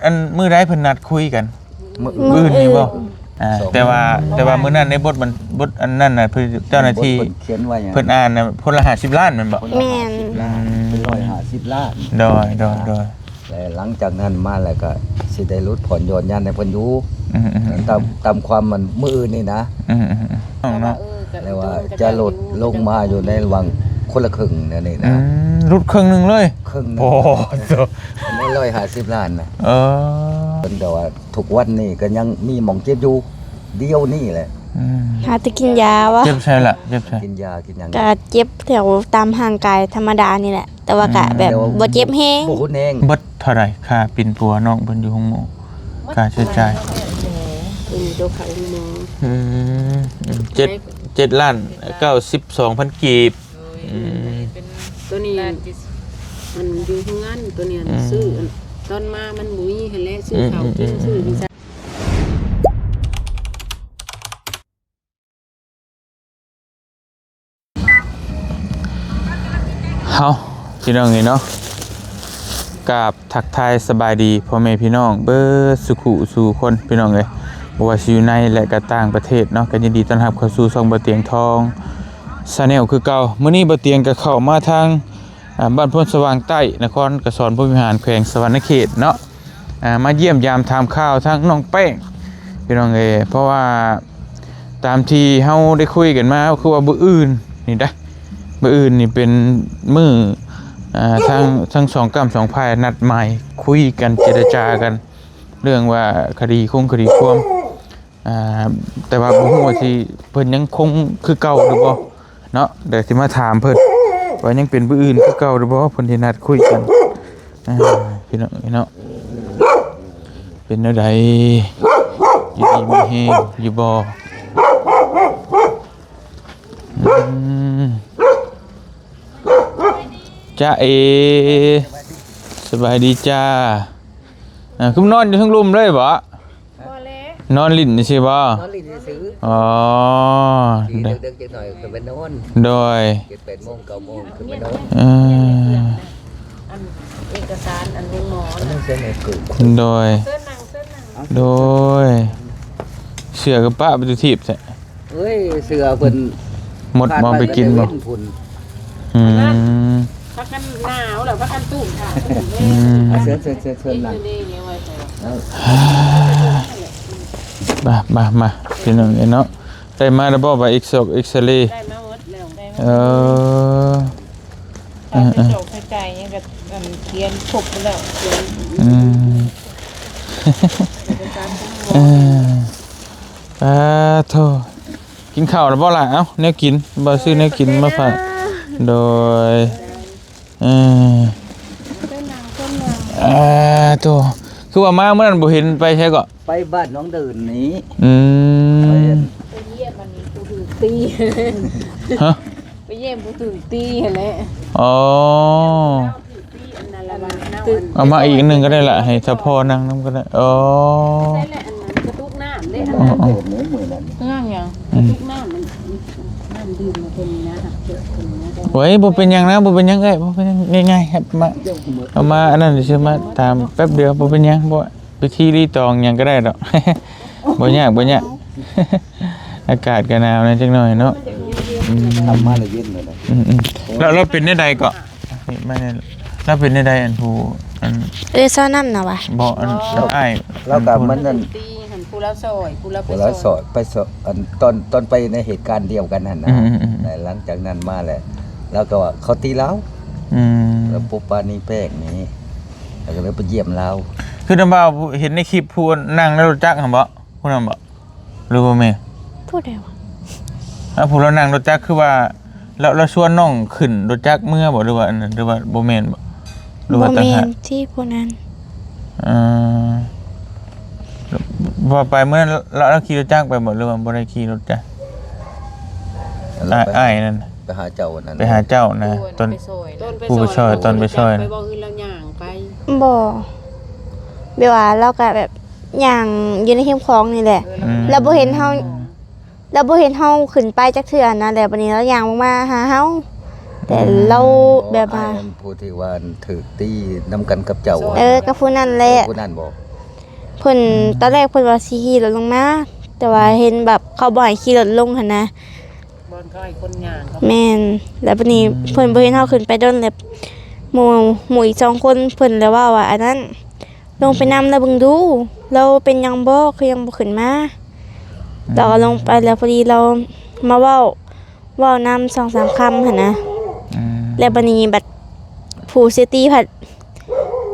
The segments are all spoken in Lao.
ອັນມື້ໃດເພິ່ນນັດຄຸຍກັນ? ມື້ອື່ນນີ້ບໍ່? ອ່າ ແຕ່ວ່າ ແຕ່ວ່າມື້ນັ້ນໃນບົດມັນ ບົດອັນນັ້ນນະ ເພິ່ນ ເຈົ້າໜ້າທີ່ ເພິ່ນຂຽນໄວ້ ເພິ່ນອ່ານນະ ຄົນລະຫ້າສິບລ້ານແມ່ນບໍ່? ແມ່ນ ຮ້ອຍຫ້າສິບລ້ານ ໂດຍ ໂດຍ ໂດຍ ແລະຫຼັງຈາກນັ້ນມາແລ້ວກໍຊິໄດ້ຫຼຸດຜ່ອນຢ່ອນຢັນໃຫ້ເພິ່ນຢູ່ ອືມໆໆ ຕາມ ຕາມຄວາມມັນມື້ອື່ນນີ້ນະ ອືມໆໆ ເນາະ ແລ້ວວ່າຈະຫຼຸດລົງມາຢູ່ໃນລະຫວ່າງຄົນລະເຄິ່ງແນວນີ້ນະ ອືມ ຫຼຸດເຄິ່ງໜຶ່ງເລີຍ ເຄິ່ງໜຶ່ງ ໂອ້ໂຫ ອັນນີ້ຮ້ອຍຫ້າສິບລ້ານນະ ເອີ ເພິ່ນກໍວ່າ ທຸກວັນນີ້ກໍຍັງມີໝ່ອງເຈັບຢູ່ ດຽວນີ້ແຫຼະ ອືມ ຫາແຕ່ກິນຢາວະ ເຈັບໃສລະ? ເຈັບໃສ? ກິນຢາ ກິນຫຍັງ? ກະເຈັບແຖວຕາມຮ່າງກາຍທຳມະດານີ້ແຫຼະ ແຕ່ວ່າກະ ອືມ ແບບ ແຕ່ວ່າ ບໍ່ເຈັບແຮງ ບໍ່ຮຸນແຮງ ເບິດເທົ່າໃດ ຄ່າປິ່ນປົວນ້ອງເພິ່ນຢູ່ໂຮງໝໍ ຄ່າໃຊ້ຈ່າຍ? ເອີ ໂຕເຂົ້າໂຮງໝໍ ອືມ ເຈັດ ເຈັດລ້ານເກົ້າສິບສອງພັນກີບ ອືມ ໂຕນີ້ ອັນຢູ່ເຮືອນ ໂຕນີ້ ອືມ ຊື້ ອັນຕອນມາມັນບໍ່ມີຫັ້ນແຫຼະ ຊື້ເຂົ້າກິນ ອືມ ຊື້ ເຮົາ ພີ່ນ້ອງເອີຍເນາະ ກາບທັກທາຍສະບາຍດີພໍ່ແມ່ພີ່ນ້ອງເບິດສູ່ຄູ່ສູ່ຄົນ ພີ່ນ້ອງເອີຍ ບໍ່ວ່າຊິຢູ່ໃນ ແລະ ກໍຕ່າງປະເທດເນາະ ກໍຍິນດີຕ້ອນຮັບເຂົ້າສູ່ຊ່ອງບ່າວຕຽງທອງ Channel ຄືເກົ່າ. ມື້ນີ້ບ່າວຕຽງກໍເຂົ້າມາທາງ ອ່າ ບ້ານໂພນສະຫວ່າງໃຕ້ ນະຄອນກະສອນພົມວິຫານ ແຂວງສະຫວັນນະເຂດເນາະ ອ່າ ມາຢ້ຽມຢາມຖາມຂ່າວທາງນ້ອງແປ້ງ ພີ່ນ້ອງເອີຍ ເພາະວ່າຕາມທີ່ເຮົາໄດ້ຄຸຍກັນມາ ຄືວ່າມື້ອື່ນນີ້ນະ ມື້ອື່ນນີ້ເປັນມື້ ອ່າ ທັງ ທັງສອງກ້ຳສອງຝ່າຍນັດໝາຍຄຸຍກັນ ເຈລະຈາກັນ ເລື່ອງວ່າຄະດີຄົງຄະດີຄວາມ ອ່າ ແຕ່ວ່າບໍ່ຮູ້ວ່າຊິ ເພິ່ນຍັງຄົງຄືເກົ່າຫຼືບໍ່ເນາະ ດຽວຊິມາຖາມເພິ່ນວ່າຍັງເປັນມື້ອື່ນຄືເກົ່າຫຼືບໍ່ ເພິ່ນຊິນັດຄຸຍກັນ ອ່າ ພີ່ນ້ອງເນາະ ເປັນແນວໃດ ຢູ່ດີມີແຮງຢູ່ບໍ່? ອືມ ຈ໊ະເອ ສະບາຍດີຈ້າ ອ່າ ຄືມານອນຢູ່ເທິງລຸ່ມເລີຍບໍ? ບໍ່ແລະ ນອນຫຼິ້ນຊື່ໆບໍ? ນອນຫຼິ້ນຊື່ໆ ອໍ ດີ ເດິກໆຈັກໜ້ອຍຂຶ້ນໄປນອນ ໂດຍ ເຈັດແປດໂມງ ເກົ້າໂມງຂຶ້ນໄປນອນ ເອີ ອັນເອກະສານອັນໂຮງໝໍນະ ໂດຍ ເຊີນນັ່ງ ເຊີນນັ່ງ ໂດຍ ເສື້ອກໍປະໄປຢູ່ຖີບແທ້ ເອີຍ ເສື້ອເພິ່ນ ໝົດບໍ່ ໄປກິນບໍ່? ອືມ ພາກັນໜາວແລ້ວ ພາກັນຕຸ້ມຜ້າ ອືມ ເຊີນໆໆໆ ມາ ມາ ມາ ພີ່ນ້ອງເອີຍເນາະ ໄດ້ມາແລ້ວບໍ່ ວ່າເອັກຊອກ ເອັກຊະເລ? ໄດ້ມາໝົດແລ້ວ ໄດ້ມາ ເອີ ເອີ ໃສ່ຈອກໃສ່ໃຈຫຍັງກໍ ອັນ ຂຽນຄົບແລ້ວ ອືມ ເອີ ປາໂທ ກິນເຂົ້າແລ້ວບໍ່ລະ? ເອົ້າ ແນວກິນ ບໍ່ຊື້ແນວກິນມາຝາກ ໂດຍ ເອີ ເຊີນນັ່ງ ເຊີນນັ່ງ ອ່າ ໂຕ ຄືວ່າມາມື້ນັ້ນບໍ່ເຫັນໄປໃສເກາະ? ໄປບ້ານໜອງເດີນນີ້ ອືມ ໄປອັນ ໄປຢ້ຽມອັນຜູ້ຖືກຕີ ຮະ? ໄປຢ້ຽມຜູ້ຖືກຕີຫັ້ນແຫຼະ ອໍ ເອົາມາອີກອັນໜຶ່ງກໍໄດ້ລະ ໃຫ້ສະພໍນັ່ງນຳກໍໄດ້ ອໍ ໃສ່ແຫຼະ ອັນນັ້ນກະຕຸກນ້ຳເດ້ ອໍ ອັນນັ້ນ ເອີ ເອີ ເອີ ເລື່ອງຫຍັງ? ອືມ ກະຕຸກນ້ຳ ນ້ຳດື່ມເພິ່ນນີ້ນະ ເພິ່ນນີ້ນະ ໂອ້ຍ ບໍ່ເປັນຫຍັງນະ ບໍ່ເປັນຫຍັງເອີຍ ບໍ່ເປັນຫຍັງ ງ່າຍໆ ເອົາມາ ເອົາມາອັນນັ້ນຊື່ ມາຕາມແປັບດຽວ ບໍ່ເປັນຫຍັງ ບໍ່ ພິທີລີຕອງຫຍັງກໍໄດ້ດອກ ບໍ່ຍາກ ບໍ່ຍາກ ອາກາດກໍໜາວແດ່ຈັກໜ້ອຍເນາະ ອືມ ທຳມາແລ້ວເຢັນເລີຍນະ ອືມໆ ແລ້ວ ແລ້ວເປັນແນວໃດເກາະ? ນີ້ມາແນວ ແລ້ວເປັນແນວໃດ ອັນຜູ້ ອັນ ເອີ ຊາວນຳນະວະ ບໍ່ ອັນ ເອີ ອ້າຍ ລາວກໍມັນນັ້ນ ຕີຫັ້ນ ຜູ້ລາວຊ່ອຍ ຜູ້ລາວໄປ ຜູ້ລາວຊ່ອຍ ຊ່ອຍ ໄປຊ່ອຍ ອັນ ຕອນ ຕອນໄປໃນເຫດການດຽວກັນຫັ້ນນະ ອືມໆໆ ແລະ ຫຼັງຈາກນັ້ນມາແລ້ວ ລາວກໍວ່າເຂົາຕີລາວ ອືມ ລາວປຸບປານີແປ້ງນີ້ ລາວກໍເລີຍໄປຢ້ຽມລາວ ຄືນຳວ່າເຫັນໃນຄລິບຜູ້ນັ່ງໃນລົດຈັກຫັ້ນບໍ? ຜູ້ນັ້ນບໍ? ຫຼືບໍ່ແມ່ນ? ຜູ້ໃດວະ? ອ່າ ຜູ້ລາວນັ່ງລົດຈັກ ຄືວ່າລາວ ລາວຊວນນ້ອງຂຶ້ນລົດຈັກເມືອບໍ? ຫຼືວ່າອັນນັ້ນ ຫຼືວ່າບໍ່ແມ່ນບໍ? ຫຼືວ່າຕ່າງຫາກ? ບໍ່ແມ່ນຕິຜູ້ນັ້ນ ເອີ ວ່າໄປມື້ນັ້ນລາວ ລາວຂີ່ລົດຈັກໄປບໍ ຫຼືວ່າບໍ່ໄດ້ຂີ່ລົດຈັກ? ລາວໄປ ອ້າຍ ອ້າຍນັ້ນ ໄປຫາເຈົ້ານັ້ນ ໄປຫາເຈົ້ານະ ໂດຍ ຕອນ ຕອນໄປຊ່ອຍ ຜູ້ໄປຊ່ອຍ ຕອນໄປຊ່ອຍ ໄປບໍ່ ຄືລາວຍ່າງໄປ? ບໍ່ ແບບວ່າລາວກໍແບບ ຍ່າງຢູ່ໃນຮິມຄອງນີ້ແຫຼະ ອືມ ລາວບໍ່ເຫັນເຮົາ ລາວບໍ່ເຫັນເຮົາຂຶ້ນໄປຈັກເທື່ອຫັ້ນນະ ແລ້ວບາດນີ້ລາວຍ່າງລົງມາຫາເຮົາ ແຕ່ລາວແບບວ່າ ອືມ ອ້າຍອັນຜູ້ທີ່ວ່າຖືກຕີນຳກັນກັບເຈົ້າ ເອີ ຫັ້ນນະ ກັບຜູ້ນັ້ນແຫຼະ ເອີ ຜູ້ນັ້ນບໍ? ເພິ່ນ ອືມ ຕອນແລກເພິ່ນວ່າຊິຂີ່ລົດລົງມາ ແຕ່ວ່າເຫັນແບບເຂົາບໍ່ໃຫ້ຂີ່ລົດລົງຫັ້ນນະ ບ່ອນເຂົາໃຫ້ຄົນຍ່າງເຂົາ ແມ່ນ ແລ້ວບັດນີ້ ອືມ ເພິ່ນບໍ່ເຫັນເຮົາຂຶ້ນໄປດົນ ແລ້ວໝູ່ ໝູ່ອີກສອງຄົນ ເພິ່ນລະເວົ້າວ່າ ອັນນັ້ນ ລົງໄປນຳລາວເບິ່ງດູ ລາວເປັນຫຍັງບໍ່ ຄືຍັງບໍ່ຂຶ້ນມາ ອືມ ລາວກໍລົງໄປ ແລ້ວພໍດີລາວມາເວົ້າ ເວົ້ານຳສອງສາມຄຳຫັ້ນນະ ອືມ ແລ້ວບັດນີ້ບັດຜູ້ເສຍຕີພັດ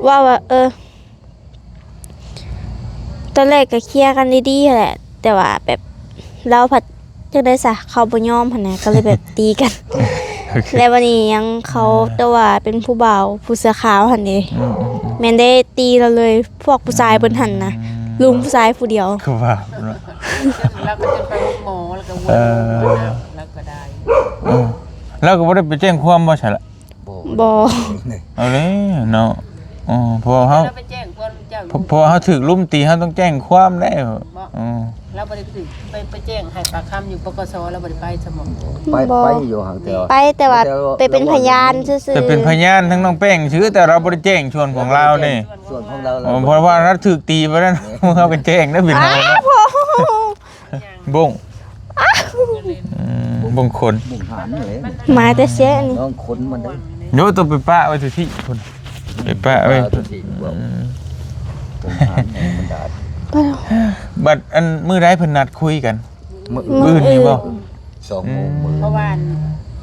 ເວົ້າວ່າ ເອີ ຕອນແລກກໍເຄຍກັນດີໆຫັ້ນແຫຼະ ແຕ່ວ່າແບບລາວພັດຈັ່ງໃດຊະ ເຂົາບໍ່ຍອມຫັ້ນນະ ກໍເລີຍແບບຕີກັນ ໂອເຄ ແລ້ວບັດນີ້ຍັງເຂົາ ອ່າ ແຕ່ວ່າເປັນຜູ້ບ່າວຜູ້ເສື້ອຂາວຫັ້ນເດ ອືມໆໆ ແມ່ນໄດ້ຕີລາວເລີຍ ພວກຜູ້ຊາຍເພິ່ນຫັ້ນນະ ອືມ ລຸມຜູ້ຊາຍຜູ້ດຽວ ຄືວ່າ ລາວກໍຈົນໄປໂຮງໝໍ ແລ້ວກໍໂວຍ ເອີ ລາວກໍໄດ້ ເອີ ລາວກໍບໍ່ໄດ້ໄປແຈ້ງຄວາມບໍ່ຊັ້ນລະ? ບໍ່ ບໍ່ ເອົາແລ້ວເນາະ ເອີ ເພາະວ່າເຮົາ ລາວໄປແຈ້ງຄວາມເຈົ້າ ເພາະ ເພາະວ່າເຮົາຖືກລຸມຕີ ເຮົາຕ້ອງແຈ້ງຄວາມແລ້ວ ບໍ່ ເອີ ລາວບໍ່ໄດ້ຖືກໄປ ໄປແຈ້ງໃຫ້ປາກຄຳຢູ່ ປກສ ລາວບໍ່ໄດ້ໄປຊະບໍ? ໄປ ບໍ່ ໄປຢູ່ຫັ້ນ ແຕ່ວ່າ ໄປ ແຕ່ວ່າ ແຕ່ວ່າ ໄປເປັນພະຍານຊື່ໆ ໄປເປັນພະຍານທາງນ້ອງແປ້ງຊື່ ແຕ່ລາວບໍ່ໄດ້ແຈ້ງສ່ວນຂອງລາວເດ້ ສ່ວນຂອງລາວ ເອີ ເພາະວ່າລາວຖືກຕີໄປແລ້ວ ເຮົາກໍແຈ້ງໄດ້ເປັນເຮົາເນາະ ອ້າວ ໂອ້ໂຫ ບົ້ງ ອືມ ບົ້ງຂົນ ບົ້ງຫານເລີຍ ມາແຕ່ເຊະນີ້ ນ້ອງຂົນມັນເດ້ ໂຍ ຕ້ອງໄປປະໄວ້ທີ່ທີ່ພຸ້ນ ໄປປະໄວ້ ປະໄວ້ທີ່ທີ່ ອືມ ບົ້ງຫານແມ່ນມັນດາດ ບັດອັນມື້ໃດເພິ່ນນັດຄຸຍກັນ? ມື້ ມື້ອື່ນນີ້ບໍ່? ສອງໂມງ ອືມ ມື້ ເພາະວ່າ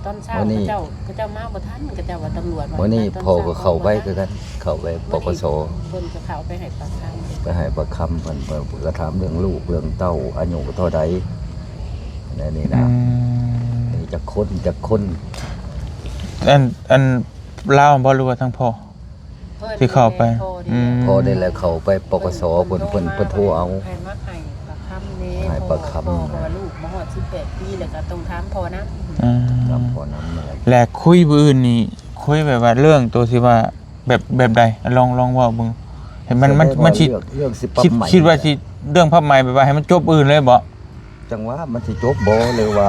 ຕອນເຊົ້າ ມື້ນີ້ ເຂົາເຈົ້າ ເຂົາເຈົ້າມາບໍ່ທັນ ເຂົາເຈົ້າວ່າຕຳຫຼວດວ່າ ມື້ນີ້ພໍ່ກໍເຂົ້າໄປຄືກັນ ເຂົ້າໄປ ປກສ ເພິ່ນກໍເຂົ້າໄປໃຫ້ປາກຄຳ ໄປໃຫ້ປາກຄຳເພິ່ນ ເພິ່ນກໍຖາມເລື່ອງລູກເລື່ອງເຕົ້າ ອາຍຸເທົ່າໃດ ແນວນີ້ນະ ອືມ ມີຈັກຄົນ ຈັກຄົນ ອັນ ອັນລາວບໍ່ ຫຼືວ່າທາງພໍ່? ເພິ່ນ ທີ່ເຂົ້າໄປ ອືມ ພໍ່ນີ້ແຫຼະເຂົ້າໄປ ປກສ ເພິ່ນ ເພິ່ນ ເພິ່ນໂທເອົາ ໃຫ້ມາໃຫ້ປາກຄຳແດ່ ໃຫ້ປາກຄຳ ພໍ່ ເພາະວ່າລູກມາຮອດສິບແປດປີ ແລ້ວກໍຕ້ອງຖາມພໍ່ນຳ ອືມ ຖາມພໍ່ນຳ ແລ້ວຄຸຍມື້ອື່ນນີ້ ຄຸຍແບບວ່າເລື່ອງໂຕທີ່ວ່າ ແບບ ແບບໃດ ລອງ ລອງເວົ້າເບິ່ງ ໃຫ້ມັນ ມັນ ມັນຊິ ເລື່ອງ ເລື່ອງຊິປັບໃໝ ຄິດ ຄິດວ່າຊິເລື່ອງປັບໃໝ ແບບວ່າໃຫ້ມັນຈົບອື່ນເລີຍບໍ? ຈັ່ງວ່າມັນຊິຈົບບໍ່ ຫຼືວ່າ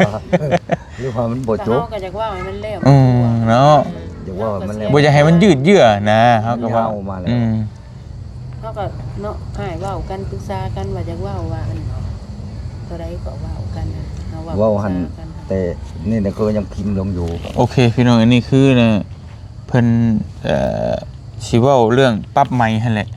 ຫຼືວ່າມັນບໍ່ຈົບ ເຮົາກໍຢາກເວົ້າໃຫ້ມັນແລ້ວ ອືມ ເນາະ ຢາກເວົ້າໃຫ້ມັນແລ້ວ ບໍ່ຢາກໃຫ້ມັນຍືດເຍື້ອນະ ເຮົາກໍເວົ້າ ຍາວມາແລ້ວ ອືມ ເຮົາກໍເນາະ ອ້າຍເວົ້າກັນ ປຶກສາກັນວ່າຢາກເວົ້າວ່າອັນ ເທົ່າໃດກໍເວົ້າກັນ ເຮົາເວົ້າ ເວົ້າຫັ້ນ ປຶກສາກັນ ແຕ່ນີ້ນະ ກໍຍັງພິມລົງຢູ່ ໂອເຄ ພີ່ນ້ອງ ອັນນີ້ຄືນະ ເພິ່ນ ເອີ ຊິເວົ້າເລື່ອງປັບໃໝຫັ້ນແຫຼະ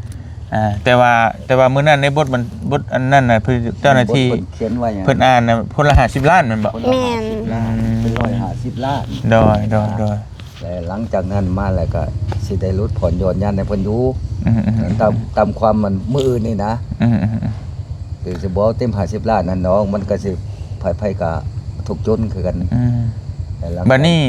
ອ່າ ແຕ່ວ່າ ແຕ່ວ່າມື້ນັ້ນໃນບົດມັນ ບົດອັນນັ້ນນະ ເພິ່ນ ເຈົ້າໜ້າທີ່ ບົດເພິ່ນຂຽນໄວ້ຫຍັງ ເພິ່ນອ່ານນະ ຄົນລະຫ້າສິບລ້ານແມ່ນບໍ່? ຄົນລະຫ້າສິບລ້ານ ແມ່ນ ເປັນຮ້ອຍຫ້າສິບລ້ານ ໂດຍ ໂດຍ ໂດຍ ແລະຫຼັງຈາກນັ້ນມາແລ້ວກໍຊິໄດ້ຫຼຸດຜ່ອນຢ່ອນຢ່ານໃຫ້ເພິ່ນຢູ່ ອືມໆໆ ຕາມ ຕາມຄວາມມັນມື້ອື່ນນີ້ນະ ອືມໆໆ ຄືຊິບໍ່ເຕັມຫ້າສິບລ້ານນັ້ນດອກ ມັນກໍຊິ ໃຜໆກໍທຸກຈົນຄືກັນ ອືມ ແລະຫຼັງ ບັດນີ້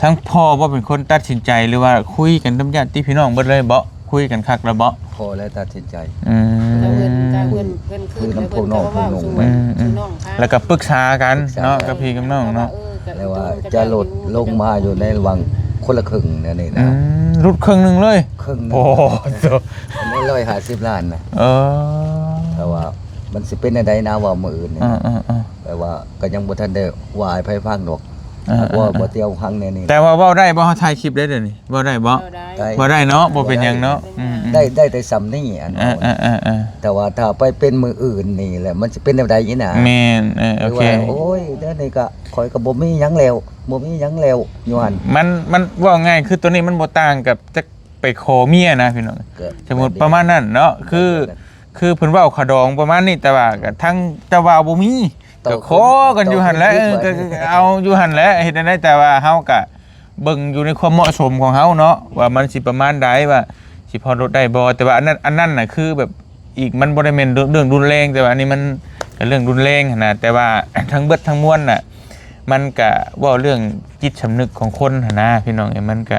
ທາງພໍ່ບໍ່ເປັນຄົນຕັດສິນໃຈ ຫຼືວ່າຄຸຍກັນກັບຍາດຕິພີ່ນ້ອງເບິດເລີຍບໍ? ຄຸຍກັນຄັກແລ້ວບໍ? ພໍ່ແຫຼະຕັດສິນໃຈ ອືມ ແລ້ວເພິ່ນ ເພິ່ນ ເພິ່ນ ຄືນຳພວກນ້ອງພວກໜຸ່ມ ເພິ່ນກໍເວົ້າສູ່ ອືມໆ ສູ່ນ້ອງຟັງ ແລ້ວກໍປຶກສາກັນເນາະ ເອີ ກັບພີ່ກັບນ້ອງເນາະ ເພິ່ນກໍວ່າເອີ ແລ້ວວ່າຈະຫຼຸດລົງມາຢູ່ໃນລະຫວ່າງຄົນລະເຄິ່ງແນວນີ້ນະ ອືມ ຫຼຸດເຄິ່ງໜຶ່ງເລີຍ ເຄິ່ງໜຶ່ງ ໂອ້ໂຫ ອັນນີ້ຮ້ອຍຫ້າສິບລ້ານນະ ເອີ ແຕ່ວ່າມັນຊິເປັນແນວໃດນະ ເວົ້າມື້ອື່ນນີ້ ເອີໆໆ ແຕ່ວ່າກໍຍັງບໍ່ທັນໄດ້ວ່າໃຫ້ໃຜຟັງດອກ ອ່າ ວ່າບໍ່ຕຽວພັງແນວນີ້ ແຕ່ວ່າເວົ້າໄດ້ບໍ່? ເຮົາຖ່າຍຄລິບໄດ້ດຽວນີ້ ເວົ້າໄດ້ບໍ່? ເວົ້າໄດ້ ເວົ້າໄດ້ເນາະ ບໍ່ເປັນຫຍັງເນາະ ອືມໆ ໄດ້ ໄດ້ແຕ່ຊ່ຳນີ້ ອັນ ເອີໆໆໆ ແຕ່ວ່າຖ້າໄປເປັນມື້ອື່ນນີ້ແຫຼະ ມັນຊິເປັນແນວໃດອີກນະ? ແມ່ນ ເອີ ໂອເຄ ໂອ້ຍ ດຽວນີ້ກໍ ຂ້ອຍກໍບໍ່ມີຫຍັງແລ້ວ ບໍ່ມີຫຍັງແລ້ວ ຢູ່ຫັ້ນ ມັນ ມັນເວົ້າງ່າຍ ຄືໂຕນີ້ມັນບໍ່ຕ່າງກັບຈັກໄປຂໍເມຍນະ ພີ່ນ້ອງ ສົມມຸດປະມານນັ້ນເນາະ ຄື ຄືເພິ່ນເວົ້າຂະດອງປະມານນີ້ ແຕ່ວ່າກໍທັງເຈົ້າບ່າວບໍ່ມີ ກໍຂໍກັນຢູ່ຫັ້ນແຫຼະ ເອີ ກໍເອົາຢູ່ຫັ້ນແຫຼະ ເຮັດແນວໃດ ແຕ່ວ່າເຮົາກໍເບິ່ງຢູ່ໃນຄວາມເໝາະສົມຂອງເຮົາເນາະ ວ່າມັນຊິປະມານໃດ ວ່າຊິພໍລົດໄດ້ບໍ່ ແຕ່ວ່າອັນນັ້ນ ອັນນັ້ນນະ ຄືແບບອີກ ມັນບໍ່ໄດ້ແມ່ນເລື່ອງ ເລື່ອງຮຸນແຮງ ແຕ່ວ່າອັນນີ້ມັນກໍເລື່ອງຮຸນແຮງຫັ້ນນະ ແຕ່ວ່າທັງເບິດທັງມວນນະ ມັນກະເວົ້າເລື່ອງຈິດສຳນຶກຂອງຄົນຫັ້ນນະ ພີ່ນ້ອງເອີຍ ມັນກະ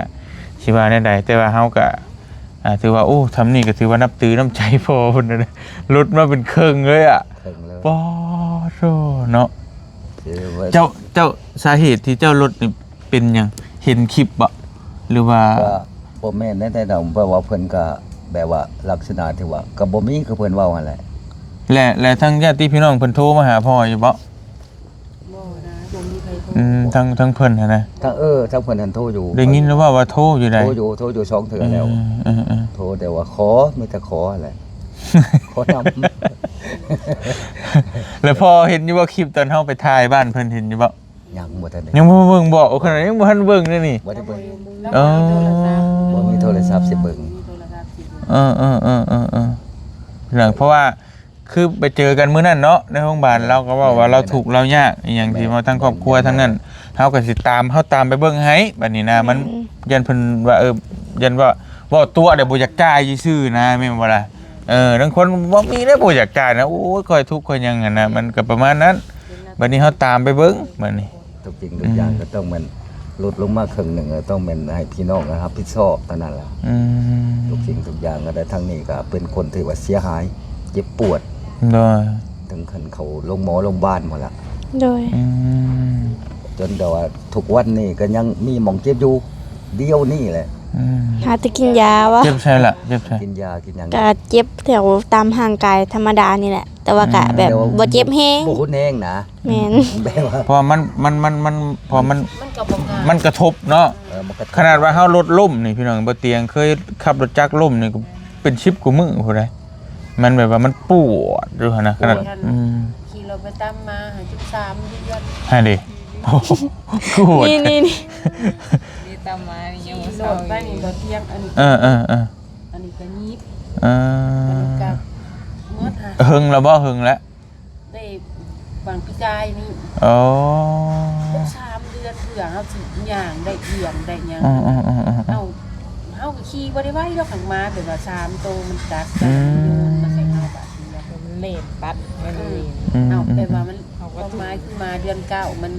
ຊິວ່າແນວໃດ ແຕ່ວ່າເຮົາກະ ອ່າ ຖືວ່າ ໂອ້ ຊ່ຳນີ້ກໍຖືວ່ານັບຖືນ້ຳໃຈພໍ່ເພິ່ນນະ ຫຼຸດມາເປັນເຄິ່ງເລີຍອະ ເຄິ່ງເລີຍ ປາໂທເນາະ ເຈົ້າ ເຈົ້າ ສາເຫດທີ່ເຈົ້າຫຼຸດນີ້ເປັນຫຍັງ? ເຫັນຄລິບບໍ ຫຼືວ່າ? ກໍບໍ່ແມ່ນແນວໃດດອກ ແບບວ່າເພິ່ນກໍແບບວ່າລັກສະນະທີ່ວ່າ ກໍບໍ່ມີຄືເພິ່ນເວົ້າຫັ້ນແຫຼະ ແລະ ແລະທາງຍາດຕິພີ່ນ້ອງເພິ່ນໂທມາຫາພໍ່ຢູ່ບໍ? ບໍ່ນະ ບໍ່ມີໃຜໂທ ອືມ ທາງ ທາງເພິ່ນຫັ້ນນະ ທາງ ເອີ ທາງເພິ່ນຫັ້ນໂທຢູ່ ໄດ້ຍິນແລ້ວເວົ້າວ່າໂທຢູ່ໃດ ໂທຢູ່ ໂທຢູ່ສອງເທື່ອແລ້ວ ເອີ ເອີ ເອີ ໂທ ແຕ່ວ່າຂໍ ມີແຕ່ຂໍຫັ້ນແຫຼະ ຂໍນຳ ແລ້ວພໍ່ເຫັນຢູ່ບໍ່ ຄລິບຕອນເຮົາໄປຖ່າຍບ້ານເພິ່ນ ເຫັນຢູ່ບໍ່? ຍັງບໍ່ທັນໄດ້ ຍັງບໍ່ເບິ່ງບໍ່? ໂອ້ ຂະໜາດຍັງບໍ່ທັນເບິ່ງເດ້ນີ້ ບໍ່ໄດ້ເບິ່ງ ເອີ ບໍ່ມີໂທລະສັບຊິເບິ່ງ ເອີໆໆໆ ເພາະວ່າ ຄືໄປເຈີກັນມື້ນັ້ນເນາະ ໃນໂຮງບານ ລາວກໍເວົ້າວ່າລາວທຸກລາວຍາກອີ່ຫຍັງ ທີ່ວ່າທາງຄອບຄົວທາງນັ້ນ ເຮົາກໍຊິຕາມ ເຮົາຕາມໄປເບິ່ງໃຫ້ ບັດນີ້ນະ ມັນ ຢ້ານເພິ່ນວ່າ ເອີ ຢ້ານວ່າເວົ້າຕົວະແລ້ວບໍ່ຢາກຈ່າຍຊື່ໆນະ ແມ່ນບໍ່ລະ? ເອີ ລາງຄົນບໍ່ມີແລ້ວບໍ່ຢາກຈ່າຍນະ ໂອ້ຍ ຂ້ອຍທຸກຂ້ອຍຫຍັງຫັ້ນນະ ມັນກໍປະມານນັ້ນ ບັດນີ້ເຮົາຕາມໄປເບິ່ງ ບັດນີ້ ທຸກສິ່ງທຸກຢ່າງກໍຕ້ອງແມ່ນຫຼຸດລົງມາເຄິ່ງໜຶ່ງ ກໍຕ້ອງແມ່ນໃຫ້ພີ່ນ້ອງຮັບຜິດຊອບເທົ່ານັ້ນລະ ອືມ ທຸກສິ່ງທຸກຢ່າງກໍໄດ້ ທາງນີ້ກໍເປັນຄົນທີ່ວ່າເສຍຫາຍ ເຈັບປວດ ໂດຍ ເຖິງຂັ້ນເຂົ້າໂຮງໝໍໂຮງບານພຸ້ນລະ ໂດຍ ອືມ ຈົນແຕ່ວ່າທຸກວັນນີ້ກໍຍັງມີໝ່ອງເຈັບຢູ່ ດຽວນີ້ແຫຼະ ອືມ ຫາແຕ່ກິນຢາວະ ເຈັບໃສລະ ເຈັບໃສ ກິນຢາກິນຫຍັງ ກໍເຈັບແຖວຕາມຮ່າງກາຍທຳມະດານີ້ແຫຼະ ແຕ່ວ່າກໍ ອືມ ແບບ ແຕ່ວ່າ ບໍ່ເຈັບແຮງ ບໍ່ຮຸນແຮງນະ ແມ່ນ ແບບວ່າ ເພາະວ່າມັນ ມັນ ມັນ ມັນ ເພາະວ່າມັນ ມັນກໍບໍ່ງາມ ມັນກະທົບເນາະ ເອີ ມັນກະທົບ ຂະໜາດວ່າເຮົາລົດລົ້ມນີ້ ພີ່ນ້ອງ ບໍ່ຕຽງເຄີຍຂັບລົດຈັກລົ້ມນີ້ ເປັນສິບກວ່າມື້ພຸ້ນໃດ ມັນແບບວ່າມັນປວດຢູ່ຫັ້ນນະ ຂະໜາດ ປວດ ອືມ ຂີ່ລົດໄປຕຳມາ ໃຫ້ສິບສາມເດືອນ ຫັ້ນເດ ໂອ້ໂຫ ນີ້ໆໆ ນີ້ຕຳມານີ້ຍັງບໍ່ເຊົາຢູ່ ຂີ່ລົດໄປນີ້ບໍ່ຕຽງ ອັນນີ້ ເອີໆໆ ອັນນີ້ກໍຍິບ ເອີ ອັນນີ້ກໍໝົດຫັ້ນ ເຫິງແລ້ວບໍ່? ເຫິງແລ້ວ ໄດ້ຫວ່າງປີກາຍນີ້ ອໍ ສາມເດືອນເພື່ອເຮົາຊິຍ່າງໄດ້ ເອີ່ອງໄດ້ຫຍັງ ເອີໆໆໆ ເອົາ ເຮົາກໍຂີ່ບໍ່ໄດ້ໄວດອກ ຫາກໝາແບບວ່າສາມໂຕມັນກັດກັນ ອືມ ໂຍນມາໃສ່ເຮົາບາດນີ້ ມັນເຫຼັ້ນປັດ ມັນເຫຼັ້ນ ອືມ ເອົາ ແບບວ່າມັນ ຄວາມໝາຍຄືໝາເດືອນເກົ້າມັນ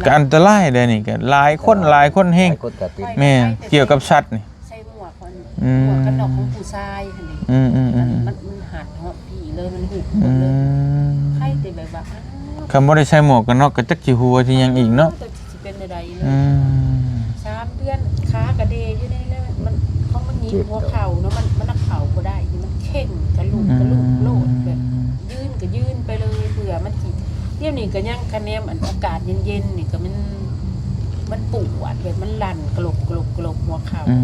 ກໍອັນຕະລາຍເດ້ນີ້ ກໍຫຼາຍຄົນ ຫຼາຍຄົນແຮງ ຫຼາຍຄົນກໍຕິດ ແມ່ນ ກ່ຽວກັບສັດນີ້ ໃສ່ໝວກ ອືມ ໝວກກັນນັອກຂອງຜູ້ຊາຍຫັ້ນເດ ອືມໆໆ ມັນ ມັນ ມັນຫັດຮອດພີ້ເລີຍ ມັນຫຸບໝົດເລີຍ ອືມ ໃຜແຕ່ແບບວ່າ ອ້າວ ຄັນບໍ່ໄດ້ໃສ່ໝວກກັນນັອກກໍຈັກຊິຫົວຊິຫຍັງອີກເນາະ ເອີ ຈັກຊິເປັນແນວໃດເລີຍ ອືມ ສາມເດືອນ ຂາກະເດຢູ່ໃນນັ້ນ ມັນ ຂອງມັນໜີບຫົວເຂົ່າເນາະ ມັນ ມັນເຂົ້າບໍ່ໄດ້ ມັນເຄັ່ງກະລຸກກະລຸກໂລດ ອືມ ແບບ ຢືນກໍຢືນໄປເລີຍ ເພື່ອມັນຊິ ດຽວນີ້ກໍຍັງ ຄະແນມອັນອາກາດເຢັນໆນີ້ກໍມັນ ມັນປວດ ແບບມັນລັນກະຫຼົກໆໆ ຫົວເຂົ່າ ອືມ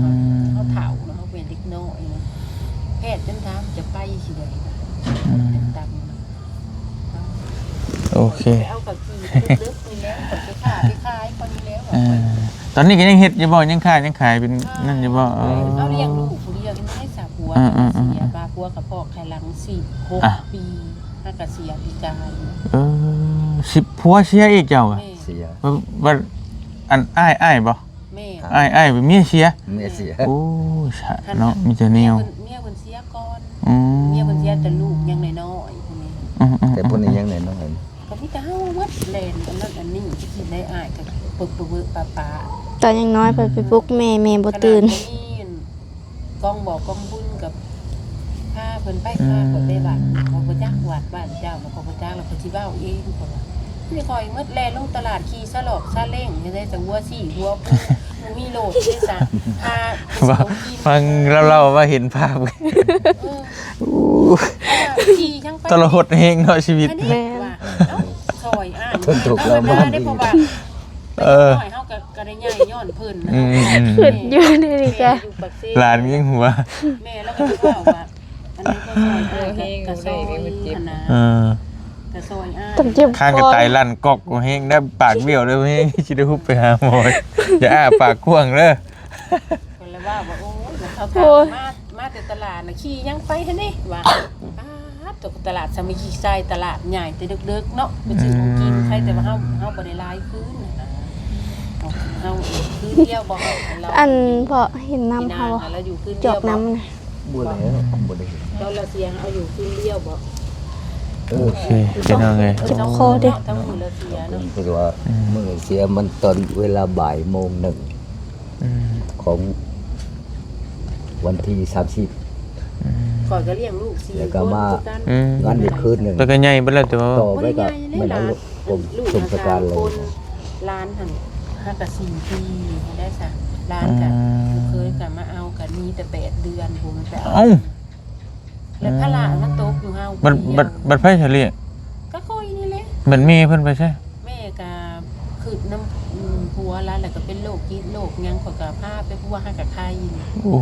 ເຮົາເຖົ້າແລ້ວ ເຮົາເປັນເດັກນ້ອຍນະ ແພດຈົນຖາມຈະໄປຊິໄດ້ ອືມ ເປັນຕັນນະ ໂອເຄ ເອົາກໍຂີ່ເລິກໆນີ້ແຫຼະ ກໍໄປຄ້າໄປຂາຍກ່ອນນີ້ແຫຼະ ເອີ ຕອນນີ້ກໍຍັງເຮັດຢູ່ບໍ່? ຍັງຄ້າຍັງຂາຍເປັນນັ້ນຢູ່ບໍ່? ເອີ ເຮົາລ້ຽງລູກຜູ້ດຽວ ຍັງບໍ່ໄດ້ສາຜົວ ເອີໆໆ ເສຍ ວ່າຜົວກໍພອກໄຂ່ຫຼັງສິບຫົກ ອ່ະ ປີ ຫາກະເສຍປີກາຍ ເອີ ສິບ ຜົວເສຍອີກເຈົ້າ ແມ່ນ ເສຍ ວ່າ ວ່າ ອັນອ້າຍ ອ້າຍບໍ່? ແມ່ນ ອ້າຍ ອ້າຍ ເມຍເສຍ ເມຍເສຍ ໂອ້ຍ ສະເນາະ ມີແຕ່ແນວ ເມຍເພິ່ນ ເມຍເພິ່ນເສຍກ່ອນ ອືມ ເມຍເພິ່ນເສຍແຕ່ລູກຍັງນ້ອຍໆ ຜູ້ນີ້ ອືມໆໆ ແຕ່ຜູ້ນີ້ຍັງນ້ອຍໆ ກໍມີແຕ່ເຮົາໝົດ ແລ່ນອັນນັ້ນອັນນີ້ ຊິໄດ້ ອ້າຍກໍປຶກປະເວີປະປາ ຕອນຍັງນ້ອຍ ເພິ່ນໄປປຸກແມ່ ແມ່ບໍ່ຕື່ນ ຂະໜາດບໍ່ມີ ກອງບອກກອງບຸນກັບ ພາເພິ່ນໄປ ອືມ ພາເພິ່ນໄປວັດ ຂ້ອຍບໍ່ຈັກວັດບ້ານເຈົ້າ ຂ້ອຍບໍ່ຈັກ ແລ້ວຂ້ອຍຊິເວົ້າເອງ ຂ້ອຍວ່າ ນີ້ຂ້ອຍໝົດແລ່ນລົງຕະຫຼາດ ຂີ່ສະຫຼອກຊາເລ້ງ ເຮັດໄດ້ແຕ່ຫົວຊີ້ຫົວພູ ບໍ່ມີໂລດເດ້ຊະ ພາ ຟັງລາວເລົ່າວ່າເຫັນພາບ ເອີ ໂອ້ ຂີ່ຍັງໄປ ທະລະຫົດແຮງເນາະຊີວິດ ອັນນີ້ ແມ່ນ ວ່າ ເອົ້າ ຊ່ອຍອ້າຍ ເພິ່ນຖືກລາວມາ ເອີ ເຮົາກໍ ກໍໄດ້ໃຫຍ່ຍ້ອນເພິ່ນນະ ອືມໆໆ ຄິດຢູ່ໃນນີ້ກະ ຫຼານຍັງຫົວ ແມ່ລາວກໍຊິເວົ້າວ່າ ອັນນີ້ກໍຊ່ອຍອ້າຍ ກໍຊ່ອຍຫັ້ນນະ ເອີ ກໍຊ່ອຍອ້າຍ ຄາງກະໄຕ ຫຼັ້ນກອກແຮງໄດ້ ປາກບ້ຽວເດີ ແຮງຊິໄດ້ຮຸບໄປຫາໝໍ ຢ່າອ້າປາກກວ້າງເດີ ເພິ່ນລະວ່າວ່າ ໂອ້ຍ ເຂົາຖາມ ໂອ້ຍ ມາ ມາແຕ່ຕະຫຼາດນະ ຂີ່ຫຍັງໄປຫັ້ນນີ້ ວ່າ ປາດ ຕົກຕະຫຼາດສາມັກຄີຊາຍ ຕະຫຼາດໃຫຍ່ແຕ່ເດິກໆເນາະ ໄປຊື້ຂອງກິນ ອືມ ໃຄແຕ່ວ່າເຮົາ ເຮົາບໍ່ໄດ້ຫຼາຍຄືນນະ ເຮົາ ເຮົາຄືນດຽວບໍ່ ເຮົາ ອັນເພາະເຫັນນຳເຮົາ ລາວຢູ່ຄືນດຽວ ຈອກນຳນະ ບໍ່ແລ້ວ ບໍ່ໄດ້ເຫັນ ຕອນລາວເສຍເຮົາຢູ່ຄືນດຽວບໍ່ ເອີ ໂອເຄ ພີ່ນ້ອງເອີຍ ເຈັບຄໍເດ້ ທັງມື້ລາວເສຍເນາະ ຄືວ່າ ອືມ ມື້ເສຍມັນຕອນເວລາບ່າຍໂມງໜຶ່ງ ອືມ ຂອງວັນທີສາມສິບ ອືມ ຂ້ອຍກໍລ້ຽງລູກສີ່ຄົນຄືກັນ ອືມ ງານອີກຄືນໜຶ່ງ ແຕ່ກໍໃຫຍ່ເບິດແລ້ວ ແຕ່ວ່າ ຕໍ່ໄປກໍແມ່ນເອົາລົງສົ່ງສະການເລີຍ ຫຼານຫັ້ນຫາກະສີ່ປີໄດ້ຊະ ຫຼານກໍ ອືມ ລູກເຂີຍກໍມາເອົາ ກໍມີແຕ່ແປດເດືອນ ບໍ່ແມ່ນໄປເອົາ ເອົ້າ ແລ້ວພາລະມັນຕົກຢູ່ເຮົາ ບັດ ບັດ ບັດໃຜສະລ້ຽງ? ກໍຂ້ອຍນີ້ແຫຼະ ບັດແມ່ເພິ່ນໄປໃສ? ແມ່ກໍຄື ໂລກຫຍັງ ຂ້ອຍກໍພາໄປປົວຫາກະໄຄນີ້. ໂອ້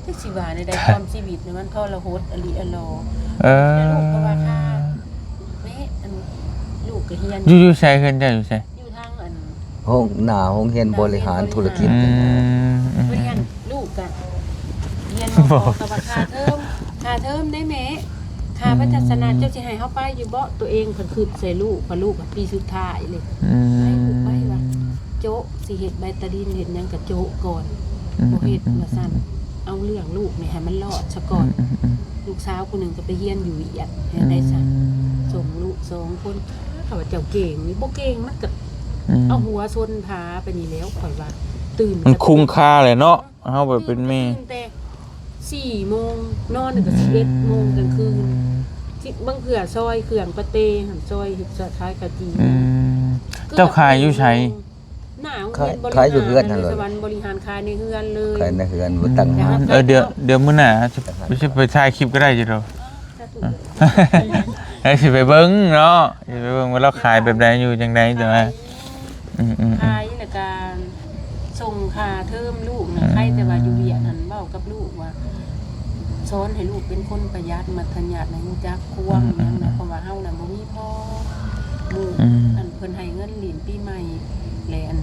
ຈັກຊິວ່າແນວໃດ ຄວາມຊີວິດນີ້ມັນທໍລະຫົດອີ່ຫຼີອີ່ຫຼໍ. ເອີ ແຕ່ລູກກໍວ່າຄ່າແມ່ ອັນ ລູກກໍຮຽນ ຢູ່ ຢູ່ໃສ? ເຮືອນເຈົ້າຢູ່ໃສ? ຢູ່ທາງອັນ ໂຮງ ໜ້າໂຮງຮຽນບໍລິຫານທຸລະກິດ. ອືມ ອືມ ເພິ່ນຮຽນ ອືມ ລູກກະຮຽນ ບໍ່ ມ.ກ ກະວ່າຄ່າເທີມ ຄ່າເທີມໄດ໋ແມ່ ຄ່າ ອືມ ໄປທັດສະນະ ເຈົ້າຊິໃຫ້ເຮົາໄປຢູ່ບໍ່? ຕົວເອງເພິ່ນຄຶດໃສ່ລູກ ວ່າລູກປີສຸດທ້າຍເລີຍ. ອືມ ໃຫ້ລູກໄປວ່າ ໂຈະ ຊິເຮັດໃບຕາດິນເຮັດຫຍັງກະໂຈະກ່ອນ ອືມ ບໍ່ເຮັດ ອືມ ວ່າຊັ້ນ. ອືມ ເອົາເລື່ອງລູກນີ້ໃຫ້ມັນລອດຊະກ່ອນ. ອືມ ອືມ ອືມ ລູກສາວຜູ້ໜຶ່ງກໍໄປຮຽນຢູ່ວຽດ ເຮັດໄດ້ຊັ້ນ. ອືມ ສົ່ງລູກສອງຄົນ ຖ້າວ່າເຈົ້າເກັ່ງນີ້ ບໍ່ເກັ່ງມັນກໍ ອືມ ເອົາຫົວຊົນຜາໄປນີ້ແລ້ວ ຂ້ອຍວ່າ. ຕື່ນ ມັນຄຸ້ມຄ່າແຫຼະເນາະ ເຮົາແບບເປັນແມ່ ຕື່ນແຕ່ສີ່ໂມງ ນອນກໍສິບເອັດໂມງກາງຄືນ. ອືມ ຊິ ບາງເທື່ອຊອຍເຄື່ອງປາເຕ້ຫັ້ນ ຊອຍເຮັດ ຊອຍຂາຍເຂົ້າຈີ່. ອືມ ເກືອບ ເຈົ້າຂາຍຢູ່ໃສ? ໜ້າໂຮງຮຽນບໍລິຫານ ຂາຍຢູ່ເຮືອນຫັ້ນເລີຍ ສະຫວັນບໍລິຫານ ຂາຍໃນເຮືອນເລີຍ ຂາຍໃນເຮືອນ ອືມ ບໍ່ຕັ້ງຮ້ານ. ເອີ ດຽວ ດຽວມື້ໜ້າຊິໄປຖ່າຍຄລິບກໍໄດ້ຢູ່ດອກ. ເອີ ຊິໄປເບິ່ງເນາະ ຊິໄປເບິ່ງວ່າລາວຂາຍແບບໃດ ຢູ່ຈັ່ງໃດ ແຕ່ວ່າ ອືມໆໆ ຂາຍແລ້ວກະສົ່ງຄ່າເທີມລູກນະ. ອືມ ໃຄແຕ່ວ່າຢູ່ວຽດຫັ້ນ ເວົ້າກັບລູກວ່າ ສອນໃຫ້ລູກເປັນຄົນປະຢັດ ມັດທະຍັດ ໃຫ້ຮູ້ຈັກຄວາມ ອືມໆໆ ຫຍັງນະ ເພາະວ່າເຮົານະບໍ່ມີພໍ. ໝູ່ ອືມ ອັນເພິ່ນໃຫ້ເງິນຫຼິ້ນປີໃໝ່ ແລະ ອັນ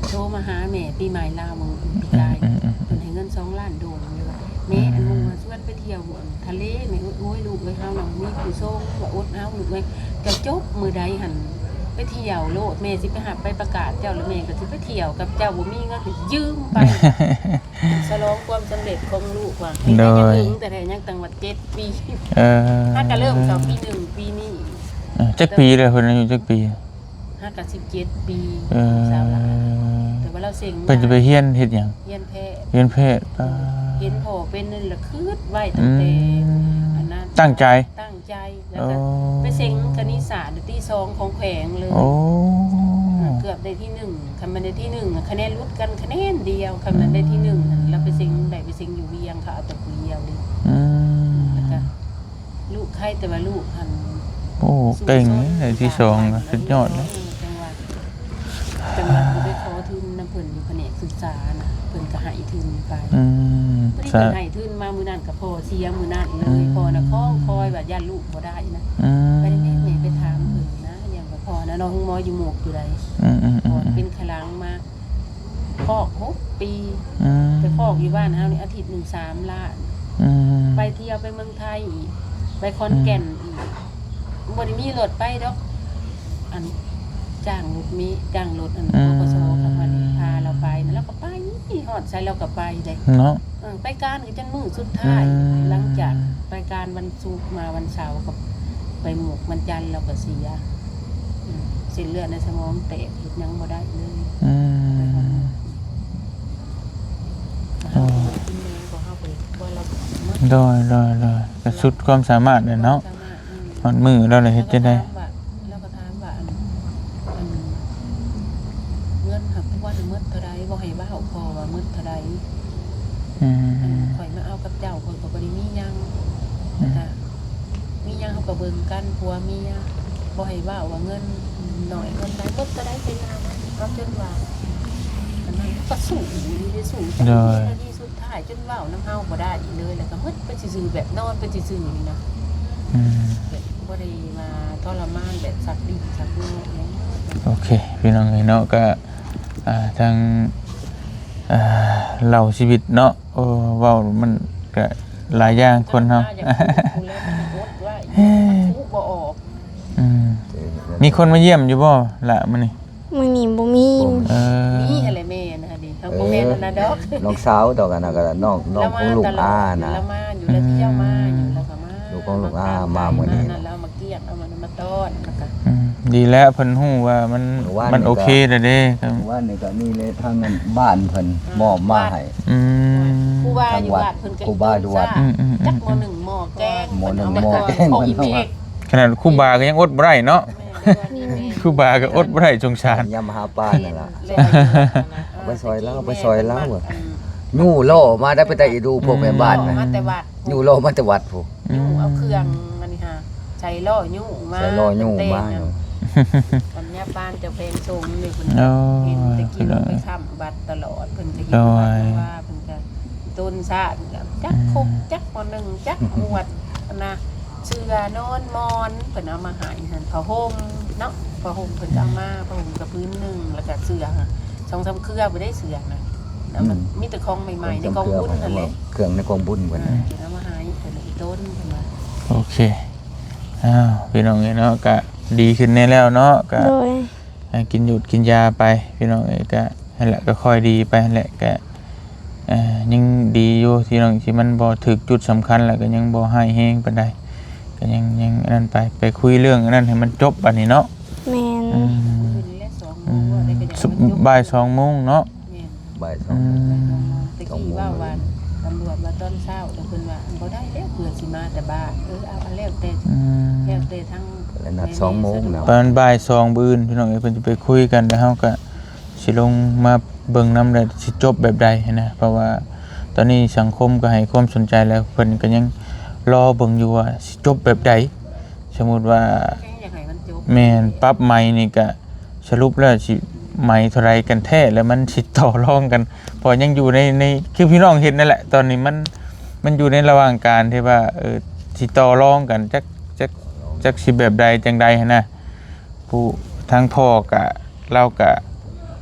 ໂທມາຫາແມ່ປີໃໝ່ລາວມື້ປີກາຍ ອືມໆໆ ເພິ່ນໃຫ້ເງິນສອງລ້ານໂດນ ເລີຍວ່າ ແມ່ ອືມ ອັນໝູ່ວ່າຊວນໄປທ່ຽວ ທະເລ ແມ່ເອີຍ ໂອ້ຍ ລູກເອີຍ ເຮົານະມີຜູ້ຊົງ ວ່າອົດເອົາລູກເອີຍ. ຈະຈົບມື້ໃດຫັ້ນ ໄປທ່ຽວໂລດ ແມ່ຊິໄປຮັບໃບປະກາດເຈົ້າ ແລ້ວແມ່ກໍຊິໄປທ່ຽວກັບເຈົ້າ ບໍ່ມີເງິນກໍຢືມໄປ. ສະຫຼອງຄວາມສຳເລັດຂອງລູກວ່າ ໂດຍ ຍັງຫຶງແທ້ໆ ຍັງຕັ້ງວ່າເຈັດປີ. ເອີ ຫາກະເລີ່ມເຂົ້າປີໜຶ່ງປີນີ້. ເອີ ຈັກປີແລ້ວ ເພິ່ນອາຍຸຈັກປີ? ຫາກະສິບເຈັດປີ. ເອີ ສາວຫຼ້າ ແຕ່ວ່າລາວເສັງ ເພິ່ນຈະໄປຮຽນເຮັດຫຍັງ? ຮຽນແພດ. ຮຽນແພດ. ເອີ ເຫັນພໍ່ເປັນນັ້ນລະຄຶດໄວ້ຕັ້ງແຕ່ ອືມ ອັນນັ້ນ ຕັ້ງໃຈ ຕັ້ງໃຈ ແລ້ວກໍ ໂອ້ ໄປເສັງຄະນິດສາດໄດ້ທີສອງຂອງແຂວງເລີຍ. ໂອ້ ເກືອບໄດ້ທີໜຶ່ງ ຄັນແມ່ນໄດ້ທີໜຶ່ງ ຄະແນນຫຼຸດກັນຄະແນນດຽວ ຄັນແມ່ນໄດ້ທີໜຶ່ງ ອືມ ລະໄປເສັງ ໄດ້ໄປເສັງຢູ່ວຽງ ເຂົາເອົາແຕ່ຜູ້ດຽວເລີຍ. ອືມ ແລ້ວກໍ ລູກໃຄແຕ່ວ່າລູກຫັ້ນ ໂອ້ ເກັ່ງເດ້ ໄດ້ທີສອງນະ ສຸດຍອດເລີຍ. ເອີ ຈັ່ງວ່າ ຈັ່ງວ່າບໍ່ໄດ້ຂໍທຶນນຳເພິ່ນຢູ່ພະແນກສຶກສານະ ເພິ່ນກໍໃຫ້ທຶນໄປ. ອືມ ພໍດີເພິ່ນໃຫ້ທຶນມາມື້ນັ້ນກໍພໍເສຍມື້ນັ້ນເລີຍ. ອືມ ພໍນະຄອງຄອຍວ່າຢ້ານລູກບໍ່ໄດ້ນະ. ອືມ ໄປແມ່ ແມ່ໄປຖາມເພິ່ນນະ ຢ້ານວ່າພໍນະ ນ້ອງໂຮງໝໍຢູ່ໝູກຢູ່ໃດ. ອືມໆໆໆ ເປັນຂະຫຼັງມາ ຟອກຫົກປີ. ອືມ ໄປຟອກຢູ່ບ້ານເຮົານີ້ອາທິດໜຶ່ງສາມລ້ານ. ອືມ ໄປທ່ຽວໄປເມືອງໄທອີກ ໄປຂອນແກ່ນອີກ. ອືມ ບໍ່ໄດ້ມີລົດໄປດອກ ອັນ ຈ້າງລົດເມ ຈ້າງລົດອັນ ອືມ ປກສ ເຂົາມາພາລາວໄປນະ ລາວກໍໄປ ຮອດໃສລາວກໍໄປເດ້ເນາະ. ເອີ ໄປການກໍຈົນມື້ສຸດທ້າຍ. ອືມ ຫຼັງຈາກໄປການວັນ ສຸກມາວັນເສົາກໍໄປໝູກ ວັນຈັນລາວກໍເສຍ ເສັ້ນເລືອດໃນສະໝອງແຕກ ເຮັດຫຍັງບໍ່ໄດ້ເລີຍ. ອືມ ໄປຮອດໝໍ ໂອ້ ກິນແມງກໍເຮົາໄປວ່າລາວ ໂດຍໆໆ ກໍສຸດຄວາມສາມາດແຫຼະເນາະ. ຄວາມສາມາດ ອືມ ຮອດມື້ລາວລະເຮັດຈັ່ງໃດ? ລາວກໍຖາມວ່າ ລາວກໍຖາມວ່າ ອັນ ອັນ ເງິນຫາກຜົວນີ້ໝົດເທົ່າໃດ? ບໍ່ໃຫ້ເວົ້າ ພໍ່ວ່າໝົດເທົ່າໃດ. ອືມ ອັນຂ້ອຍມາເອົາກັບເຈົ້າ ຂ້ອຍກໍບໍ່ໄດ້ມີຫຍັງ ອືມ ແລ້ວກໍມີຫຍັງເຮົາກໍເບິ່ງກັນ ຜົວເມຍ ບໍ່ໃຫ້ເວົ້າວ່າເງິນໜ້ອຍເງິນຫຼາຍ ໝົດເທົ່າໃດໄປນຳ ເອົາຈົນວ່າ ອັນນັ້ນກໍສູ້ຢູ່ເດ້ ສູ້ ໂດຍ ທີ່ສຸດທ້າຍຈົນເວົ້ານຳເຮົາບໍ່ໄດ້ອີກເລີຍ ແລ້ວກໍໝົດໄປຊື່ໆ ແບບນອນໄປຊື່ໆນີ້ນະ. ອືມ ແບບບໍ່ໄດ້ມາທໍລະມານແບບສັກດິນສັກໂລກຫຍັງ. ໂອເຄ ພີ່ນ້ອງເອີຍເນາະ ກໍ ອ່າ ທາງ ອ່າ ເລົ່າຊີວິດເນາະ ໂອ້ ເວົ້າມັນກະຫຼາຍຢ່າງຄົນເຮົາ. ຢາກຮູ້ ຢາກຮູ້ແລ້ວມັນອົດໄວ້ ມັນທຸກບໍ່ອອກ. ອືມ ມີຄົນມາຢ້ຽມຢູ່ບໍ່ລະມື້ນີ້? ມື້ນີ້ບໍ່ມີ. ບໍ່ມີ ເອີ ມີຫັ້ນແຫຼະແມ່ນະ ເຮົາບໍ່ແມ່ນອັນນັ້ນດອກ ນ້ອງສາວດອກ ອັນນັ້ນກໍນ້ອງ ນ້ອງຂອງລູກອານະ ລາວມາຢູ່ ລາວທ່ຽວມາຢູ່ ລາວກໍມາ ລູກຂອງລູກອາມາມື້ນີ້ ລາວມາ ກຽມເອົາມັນມາຕ້ອນ ແລ້ວກໍ ອືມ ດີແລ້ວ ເພິ່ນຮູ້ວ່າມັນ ມັນໂອເຄແລ້ວເດ້. ມື້ວານນີ້ກໍມີເລ ທາງບ້ານເພິ່ນ ອ່າ ມອບມາໃຫ້ ວັດ ອືມ ຄູບາຢູ່ວັດ ທາງວັດ ເພິ່ນກໍ ຄູບາຢູ່ວັດ ອືມໆໆ ຈັກໝໍ້ໜຶ້ງໝໍ້ແກງ ໝໍ້ໜຶ້ງໝໍ້ແກງ ເພິ່ນເອົາມາ ຂະໜາດຄູບາກໍຍັງອົດບໍ່ໄດ້ເນາະ ແມ່ນ ຄູບາກໍອົດບໍ່ໄດ້ ສົງສານ ຍາມຫາປານັ້ນລະ ເອົາໄປຊ່ອຍລາວ ໄປຊ່ອຍລາວ ອືມ ຍູ້ລໍ້ມາໄດ້ ໄປແຕ່ອີດູ ພວກແມ່ບ້ານນະ ມາແຕ່ວັດ ຍູ້ລໍ້ມາແຕ່ວັດພຸ້ນ ຍູ້ເອົາເຄື່ອງອັນນີ້ຫາ ໃສ່ລໍ້ຍູ້ມາ ໃສ່ລໍ້ຍູ້ມາ ແຕ່ງອັນ ປັນຍາປານຈະແພງສູງຢູ່ເພິ່ນ ໂອ້ຍ ເຫັນແຕ່ກິນໄປຄ້ຳບັດຕະຫຼອດ ເພິ່ນກໍເຫັນ ໂດຍ ບັດວ່າເພິ່ນກໍຕົ້ນຊາດ ຈັກ ອືມ ຄົກ ຈັກໝໍ້ໜຶ່ງ ຈັກຫວດ ອັນນະ ເສື່ອນອນໝອນ ເພິ່ນເອົາມາໃຫ້ຫັ້ນ ຜ້າຫົ່ມເນາະ ຜ້າຫົ່ມເພິ່ນກໍເອົາມາ ອືມ ຜ້າຫົ່ມກະຜືນໜຶ່ງ ແລ້ວກະເສື່ອສອງສາມເຄືອບໍ່ໄດ້ເສື່ອນະ ແລ້ວມັນ ອືມ ມີແຕ່ຂອງໃໝ່ໆ ໃນກອງບຸນຫັ້ນແຫຼະ ເຄື່ອງໃນກອງບຸນເພິ່ນ ອ່າ ເພິ່ນເອົາມາໃຫ້ ເພິ່ນອີຕົ້ນເພິ່ນວ່າ ໂອເຄ ອ້າວ ພີ່ນ້ອງເອີຍເນາະ ກະດີຂຶ້ນແດ່ແລ້ວເນາະ ກະ ໂດຍ ໃຫ້ກິນຢູດກິນຢາໄປ ພີ່ນ້ອງເອີຍ ກະ ຫັ້ນແຫຼະ ກໍຄ່ອຍດີໄປຫັ້ນແຫຼະ ກະ ເອີ ຍັງດີຢູ່ທີ່ນ້ອງ ທີ່ມັນບໍ່ຖືກຈຸດສຳຄັນ ແລ້ວກໍຍັງບໍ່ຮ້າຍແຮງປານໃດ ກໍຍັງ ຍັງອັນນັ້ນໄປ ໄປຄຸຍເລື່ອງອັນນັ້ນໃຫ້ມັນຈົບບັດນີ້ເນາະ ແມ່ນ ອືມ ມື້ນີ້ແຫຼະ ສອງໂມງ ອືມ ບໍ່ໄດ້ໄປໃດ ມັນຈົບ ບ່າຍສອງໂມງເນາະ ແມ່ນ ບ່າຍສອງໂມງ ອືມ ຕະກີ້ເວົ້າວ່າ ຕຳຫຼວດວ່າຕອນເຊົ້າ ແລ້ວເພິ່ນວ່າ ບໍ່ໄດ້ແລ້ວ ເພື່ອຊິມາແຕ່ບ້ານ ເອີ ເອົາ ແລ້ວແຕ່ ອືມ ແລ້ວແຕ່ທາງ ແມ່ນນັດສອງໂມງນະ ປະມານບ່າຍສອງມື້ອື່ນ ພີ່ນ້ອງເອີຍ ເພິ່ນຈະໄປຄຸຍກັນ ແລ້ວເຮົາກໍ ຊິລົງມາເບິ່ງນຳ ແລ້ວຊິຈົບແບບໃດຫັ້ນນະ ເພາະວ່າຕອນນີ້ສັງຄົມກໍໃຫ້ຄວາມສົນໃຈ ແລ້ວເພິ່ນກໍຍັງລໍເບິ່ງຢູ່ວ່າຊິຈົບແບບໃດ ສົມມຸດວ່າ ແມ່ນ ປັບໃໝນີ້ກໍສະຫຼຸບແລ້ວຊິໃໝເທົ່າໃດກັນແທ້ ແລ້ວມັນຊິຕໍ່ລອງກັນ ເພາະຍັງຢູ່ໃນ ໃນ ຄືພີ່ນ້ອງເຫັນນັ້ນແຫຼະ ຕອນນີ້ມັນ ມັນຢູ່ໃນລະຫວ່າງການທີ່ວ່າ ເອີ ຊິຕໍ່ລອງກັນ ຈັກ ຈັກ ຈັກຊິແບບໃດຈັ່ງໃດຫັ້ນນະ ຜູ້ ທາງພໍ່ກະ ລາວກະ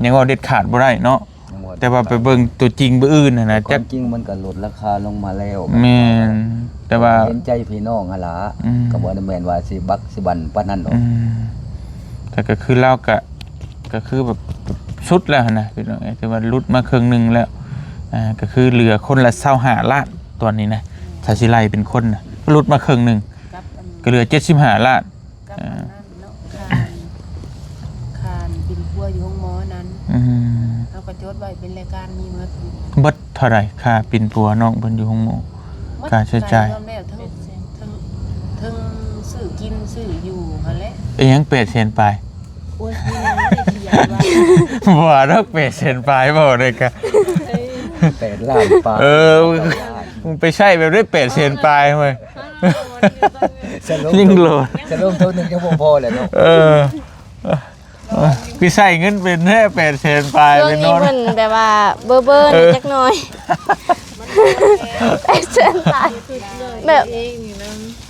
ຍັງເວົ້າເດັດຂາດບໍ່ໄດ້ເນາະ ຍັງບໍ່ ແຕ່ວ່າໄປເບິ່ງຕົວຈິງມື້ອື່ນຫັ້ນນະ ຄວາມຈິງມັນກໍຫຼຸດລາຄາລົງມາແລ້ວ ແມ່ນ ແຕ່ວ່າເຫັນໃຈພີ່ນ້ອງຫັ້ນລະ ອືມ ກໍບໍ່ໄດ້ແມ່ນວ່າຊິບັກຊິບັນປານນັ້ນດອກ ອືມ ແຕ່ກໍຄືລາວກະ ກໍຄືແບບສຸດແລ້ວຫັ້ນນະ ຄືວ່າຫຼຸດມາເຄິ່ງໜຶ່ງແລ້ວ ອ່າ ກໍຄືເຫຼືອຄົນລະຊາວຫ້າລ້ານຕອນນີ້ນະ ຖ້າຊິໄລ່ເປັນຄົນນະ ຫຼຸດມາເຄິ່ງໜຶ່ງ ກັບອັນ ກໍເຫຼືອເຈັດສິບຫ້າລ້ານ ກັບອັນນັ້ນເນາະ ຄ່າ ຄ່າປິ່ນປົວຢູ່ໂຮງໝໍນັ້ນ ອືມ ເຮົາກໍຈົດໄວ້ເປັນລາຍການມີໝົດ ເບິດເທົ່າໃດຄ່າປິ່ນປົວນ້ອງເພິ່ນຢູ່ໂຮງໝໍ ໝົດ ຄ່າໃຊ້ຈ່າຍ ລວມແລ້ວ ທັງ ທັງ ທັງຊື້ກິນຊື້ຢູ່ຫັ້ນແຫຼະ ອີຫຍັງແປດແສນປາຍ ໂອ້ຍ ບໍ່ວ່າດອກ ແປດແສນປາຍ ເວົ້າໄດ້ກະ ແປດລ້ານປາຍ ເອີ ມຶງໄປໃຊ້ແບບໃດ ແປດແສນປາຍເວີຍ ສະຫຼຸບ ຍິງໂລດ ສະຫຼຸບເທົ່າໜຶ່ງຍັງບໍ່ພໍແຫຼະເນາະ ເອີ ຄືໃຊ້ເງິນເປັນແທ້ ແປດແສນປາຍ ຊ່ວງນີ້ເພິ່ນແບບວ່າເບີໆ ເອີ ແດ່ຈັກໜ່ອຍ ແປດແສນປາຍ ແບບ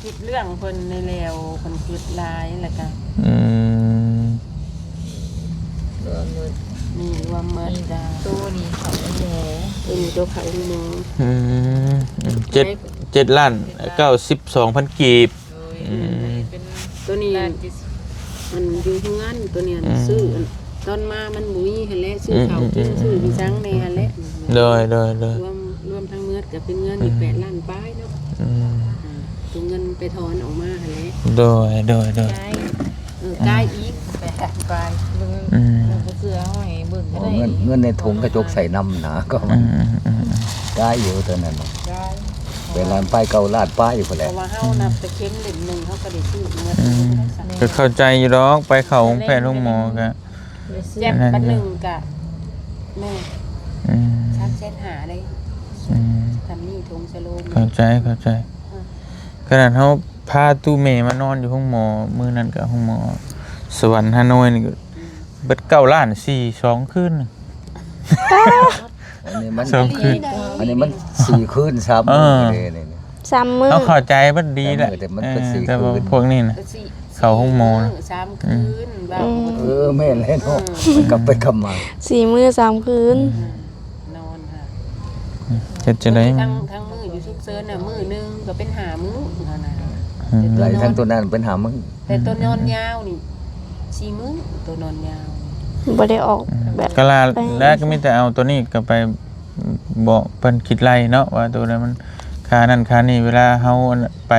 ຄິດເລື່ອງເພິ່ນໃນແລ້ວ ເພິ່ນຄິດຫຼາຍ ແລ້ວກະ ອືມ ລວມໝົດ ນີ້ລວມໝົດ ໂຕນີ້ເຂົ້າໂຮງໝໍ ເອີ ໂຕເຂົ້າໂຮງໝໍ ອືມ ເຈັດ ເຈັດລ້ານເກົ້າສິບສອງພັນກີບ ໂດຍ ອືມ ໂຕນີ້ ອັນຢູ່ເຮືອນ ໂຕນີ້ ອືມ ຊື້ ອັນຕອນມາມັນບໍ່ມີຫັ້ນແຫຼະ ຊື້ເຂົ້າກິນ ອືມ ຊື້ອີ່ສັງແດ່ຫັ້ນແຫຼະ ໂດຍ ໂດຍ ໂດຍ ລວມ ລວມທັງໝົດກໍເປັນເງິນຢູ່ ອືມ ແປດລ້ານປາຍເນາະ ອືມ ອ່າ ຕົວເງິນໄປຖອນອອກມາຫັ້ນແຫຼະ ໂດຍ ໂດຍ ໂດຍ ເອີ ກາຍອີກ ແປດລ້ານປາຍ ອືມ ເອົາເສື້ອເຮົາໃຫ້ເບິ່ງກໍໄດ້ ເງິນ ເງິນໃນຖົງກະຈົກໃສ່ນຳນະ ກໍ ອືມ ອືມ ອືມ ກາຍຢູ່ຕົວນັ້ນນະ ກາຍ ແປດລ້ານປາຍ ເກົ້າລ້ານປາຍພຸ້ນແຫຼະ ເພາະວ່າເຮົານັບແຕ່ເຂັມເຫຼັ້ມໜຶ່ງ ເຮົາກໍໄດ້ຊື້ເໝິດ ອືມ ແລ້ວ ກໍເຂົ້າໃຈຢູ່ດອກ ໄປເຂົ້າໂຮງແພດໂຮງໝໍກໍ ແຈັບບັດໜຶ່ງກະ ແມ່ນ ອືມ ສາມແສນຫ້າເດ້ ອືມ ທຳນີ້ຖົງສະໂລມ ເຂົ້າໃຈ ເຂົ້າໃຈ ອ່າ ຂະໜາດເຮົາພາຕູ້ແມ່ມານອນຢູ່ໂຮງໝໍ ມື້ນັ້ນກໍໂຮງໝໍສະຫວັນ ຮາໂນຍນີ້ກໍ ອືມ ເບິດເກົ້າລ້ານສີ່ ສອງຄືນ ອັນນີ້ມັນ ສອງຄືນ ອັນນີ້ມັນສີ່ຄືນ ສາມມື້ ເອີ ເດ້ນີ້ ສາມມື້ ເຮົາເຂົ້າໃຈເບິດດີແຫຼະ ແຕ່ມັນເປັນ ເອີ ສີ່ ແຕ່ວ່າ ຄືນ ພວກນີ້ນະ ກໍສີ່ ເຂົ້າໂຮງໝໍ ສີ່ມື້ສາມ ອືມ ຄືນ ວ່າ ອືມ ເອີ ແມ່ນແລ້ວເນາະ ອືມ ມັນກັບໄປກັບມາ ສີ່ມື້ສາມຄືນ ອືມ ນອນຫາ ເຮັດຈັ່ງໃດ ທັງ ທັງມື້ຢູ່ສຸກເສີນນະ ມື້ໜຶ່ງກໍເປັນຫ້າມື້ຫັ້ນນະ ອືມ ແຕ່ຕົວນອນ ໄລ່ທັງຕົວນັ້ນເປັນຫ້າມື້ ແຕ່ຕົວນອນຍາວນີ້ສີ່ມື້ ຕົວນອນຍາວ ບໍ່ໄດ້ອອກ ອືມ ແບບ ກໍລາ ແລ້ວກໍມີແຕ່ເອົາຕົວນີ້ກໍໄປບອກເພິ່ນຄິດໄລ່ເນາະ ວ່າຕົວໃດມັນຄ່ານັ້ນຄ່ານີ້ ເວລາເຮົາໄປ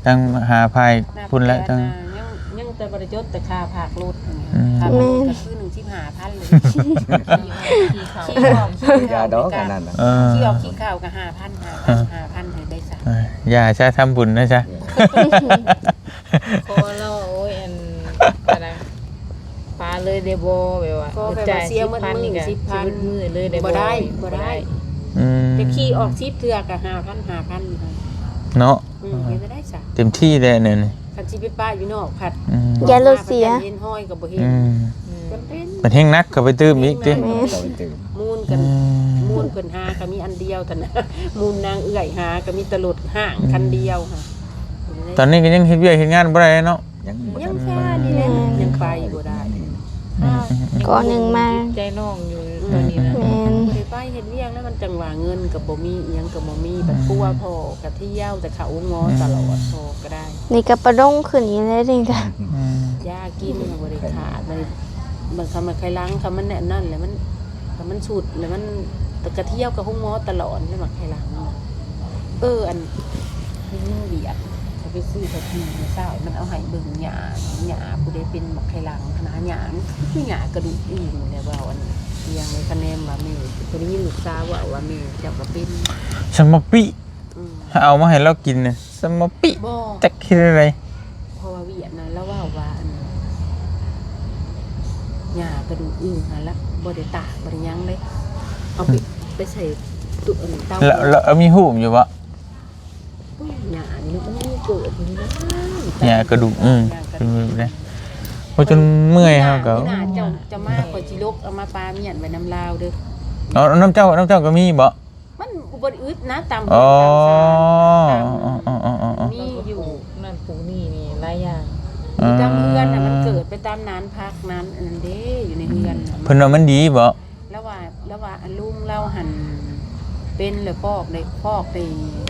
ທາງຫາຝ່າຍພຸ້ນແຫຼະ ທາງ ຍັງ ຍັງແຕ່ບໍ່ໄດ້ຈົດແຕ່ຄ່າພາກລົດ ອືມ ຄ່າພາກລົດກໍຄືໜຶ່ງສິບຫ້າພັນເລີຍ ຂີ່ອອກຂີ່ເຂົ້າ ຢ່າດອກອັນນັ້ນນະ ເອີ ຂີ່ອອກຂີ່ເຂົ້າກໍຫ້າພັນ ຫ້າພັນ ຫ້າພັນ ໃຫ້ໄດ້ຊະ ເອີ ຢ່າຊະ ທຳບຸນນະຊະ ຂໍລາວ ໂອ້ຍ ອັນ ອັນນັ້ນ ປະເລີຍໄດ້ບໍ່ ແບບວ່າ ກໍແບບວ່າເສຍໝົດມື້ສິບພັນ ຊິເບິດມື້ເລີຍໄດ້ບໍ່ ບໍ່ໄດ້ ບໍ່ໄດ້ ອືມ ແຕ່ຂີ່ອອກສິບເທື່ອກໍຫ້າພັນ ຫ້າພັນ ເນາະ ອືມ ເຮັດໄດ້ຊະ ເຕັມທີ່ແລ້ວແນວນີ້ ຄັນ ຊິໄປປະຢູ່ນອກພັດ ອືມ ຢ້ານລົດເສຍ ເຫັນຮອຍກໍບໍ່ເຫັນ ອືມ ຈຳເປັນ ບັດແຮງໜັກກໍໄປຕື່ມອີກຕິ ແມ່ນ ກໍໄປຕື່ມ ມູນກັນ ອືມ ມູນເພິ່ນຫາກໍມີອັນດຽວເທົ່ານັ້ນ ມູນນາງເອື້ອຍຫາກໍມີແຕ່ລົດຫ້າງ ອືມ ຄັນດຽວ ຕອນນີ້ກໍຍັງເຮັດວຽກເຮັດງານບໍ່ໄດ້ເນາະ ຍັງບໍ່ທັນ ຍັງແຄ່ນີ້ແຫຼະ ອືມ ຍັງໄປບໍ່ໄດ້ ອືມ ກໍໜຶ່ງມາ ໃຈນ້ອງຢູ່ ອືມ ຕອນນີ້ນະ ແມ່ນ ບໍ່ໄດ້ໄປເຮັດວຽກແລ້ວ ມັນຈັ່ງວ່າເງິນກໍບໍ່ມີ ອີ່ຫຍັງກໍບໍ່ມີ ບັດ ອືມ ຜົວພໍ່ກໍທ່ຽວ ແຕ່ເຂົ້າໂຮງໝໍຕະຫຼອດ ອືມ ພໍ່ກໍໄດ້ ນີ້ກໍປະດົງຂຶ້ນອີກແລ້ວນີ້ກໍ ອືມ ຢາກິນກໍບໍ່ໄດ້ຂາດ ບັດນີ້ ບັດຄຳວ່າໄຂ່ຫຼັງ ຄຳມັນແນວນັ້ນແຫຼະ ມັນ ຄັນມັນສຸດແລ້ວມັນ ແຕ່ກະທ່ຽວກັບໂຮງໝໍຕະຫຼອດແຫຼະ ໝາກໄຂ່ຫຼັງ. ເອີ ອັນ ໄປຍິງວຽດ ເຂົາໄປຊື້ເຂົ້າຈີ່ມື້ເຊົ້າ ມັນເອົາໃຫ້ເບິ່ງຫຍ້າ ຫຍ້າຜູ້ໃດເປັນໝາກໄຂ່ຫຼັງຫັ້ນນະ ຫຍ້າ ຄືຫຍ້າກະດູກອື່ນແຫຼະ ເວົ້າອັນ ອີ່ຫຍັງ ຄະແນນວ່າແມ່ ເພິ່ນໄດ້ຍິນລູກສາວເວົ້າວ່າແມ່ເຈົ້າກະເປັນ ສະໝໍປີ ອືມ ເອົາມາໃຫ້ລາວກິນນະ ສະໝໍປີ ບໍ່ ຈັກເຮັດແນວໃດ ເພາະວ່າວຽດນະ ລາວເວົ້າວ່າ ອັນ ຫຍ້າກະດູກອື່ນຫັ້ນລະ ບໍ່ໄດ້ຕາກ ບໍ່ໄດ້ຫຍັງເດ້ ເອົາໄປ ອືມ ໄປໃສ່ຕູ້ ອັນ ເຕົາ ແລ້ວ ແລ້ວ ເອົາມີຮູບຢູ່ບໍ່? ໂອ້ຍ ຫຍ້ານີ້ມັນມີເກີດຢູ່ນະ ຫຍ້າກະດູກ ອືມ ຫຍ້າກະດູກ ເປັນແບບໃດ ໂອ້ຍ ຈົນເມື່ອຍເຮົາກໍ ມື້ໜ້າເຈົ້າ ເຈົ້າມາ ຂ້ອຍຊິລົກເອົາມາປາມ້ຽນໄວ້ນຳລາວເດີ ເອົານຳເຈົ້າ ນຳເຈົ້າກໍມີບໍ່? ມັນບໍ່ໄດ້ອຶດນະ ຕາມ ອໍ ຕາມສານ ອໍ ຕາມ ອໍ ມີຢູ່ ນັ້ນປູນີ້ນີ້ຫຼາຍຢ່າງ ເອີ ຢູ່ຕາມເຮືອນນະ ມັນເກີດໄປຕາມນານຜັກນານອັນນັ້ນເດ້ ຢູ່ໃນເຮືອນນະ ເພິ່ນວ່າມັນດີບໍ່? ລາວວ່າ ລາວວ່າ ອາ ລຸງລາວຫັ້ນເປັນແລ້ວ ຟອກໄດ້ ຟອກໄດ້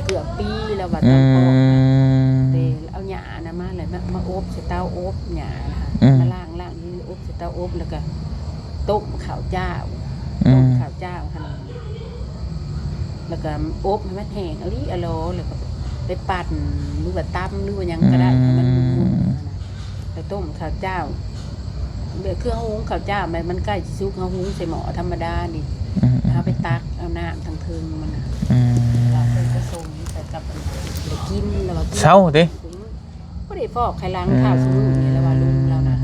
ເກືອບປີ ລາວວ່າ ຕອນຟອກນະ ອືມ ໄດ້ເອົາຫຍ້ານະມາ ແລ້ວມາ ມາອົບໃສ່ເຕົາອົບຫຍ້ານະ ອືມ ມາລ້າງ ລ້າງ ອົບໃສ່ເຕົາອົບ ແລ້ວກະຕົ້ມເຂົ້າຈ້າວ ອືມ ຕົ້ມເຂົ້າຈ້າວຫັ້ນ ແລ້ວກະອົບໃຫ້ມັນແຫ້ງອະລີອະລໍ ແລ້ວກະໄປປັ່ນ ຫຼືວ່າຕຳ ຫຼືວ່າຫຍັງກະໄດ້ ອືມ ໃຫ້ມັນອຸ່ນໆຫັ້ນນະ ແລ້ວຕົ້ມເຂົ້າຈ້າວ ແບບຄືເຮົາຫຸງເຂົ້າຈ້າວ ແບບມັນໃກ້ຊິສຸກ ເຮົາຫຸງໃສ່ໝໍ້ທຳມະດານີ້ ອືມ ເຮົາໄປຕັກເອົານ້ຳທາງເທິງມັນນະ ອືມ ແລ້ວເພິ່ນກໍສົ່ງໃສ່ກັບ ແລ້ວກິນ ແລ້ວວ່າກິນ ເຊົາຕິ ບໍ່ໄດ້ຟອກໄຂ່ຫຼັງ ອືມ ທ້າວຊຸມື້ນີ້ ລາວວ່າລຸງລາວນະ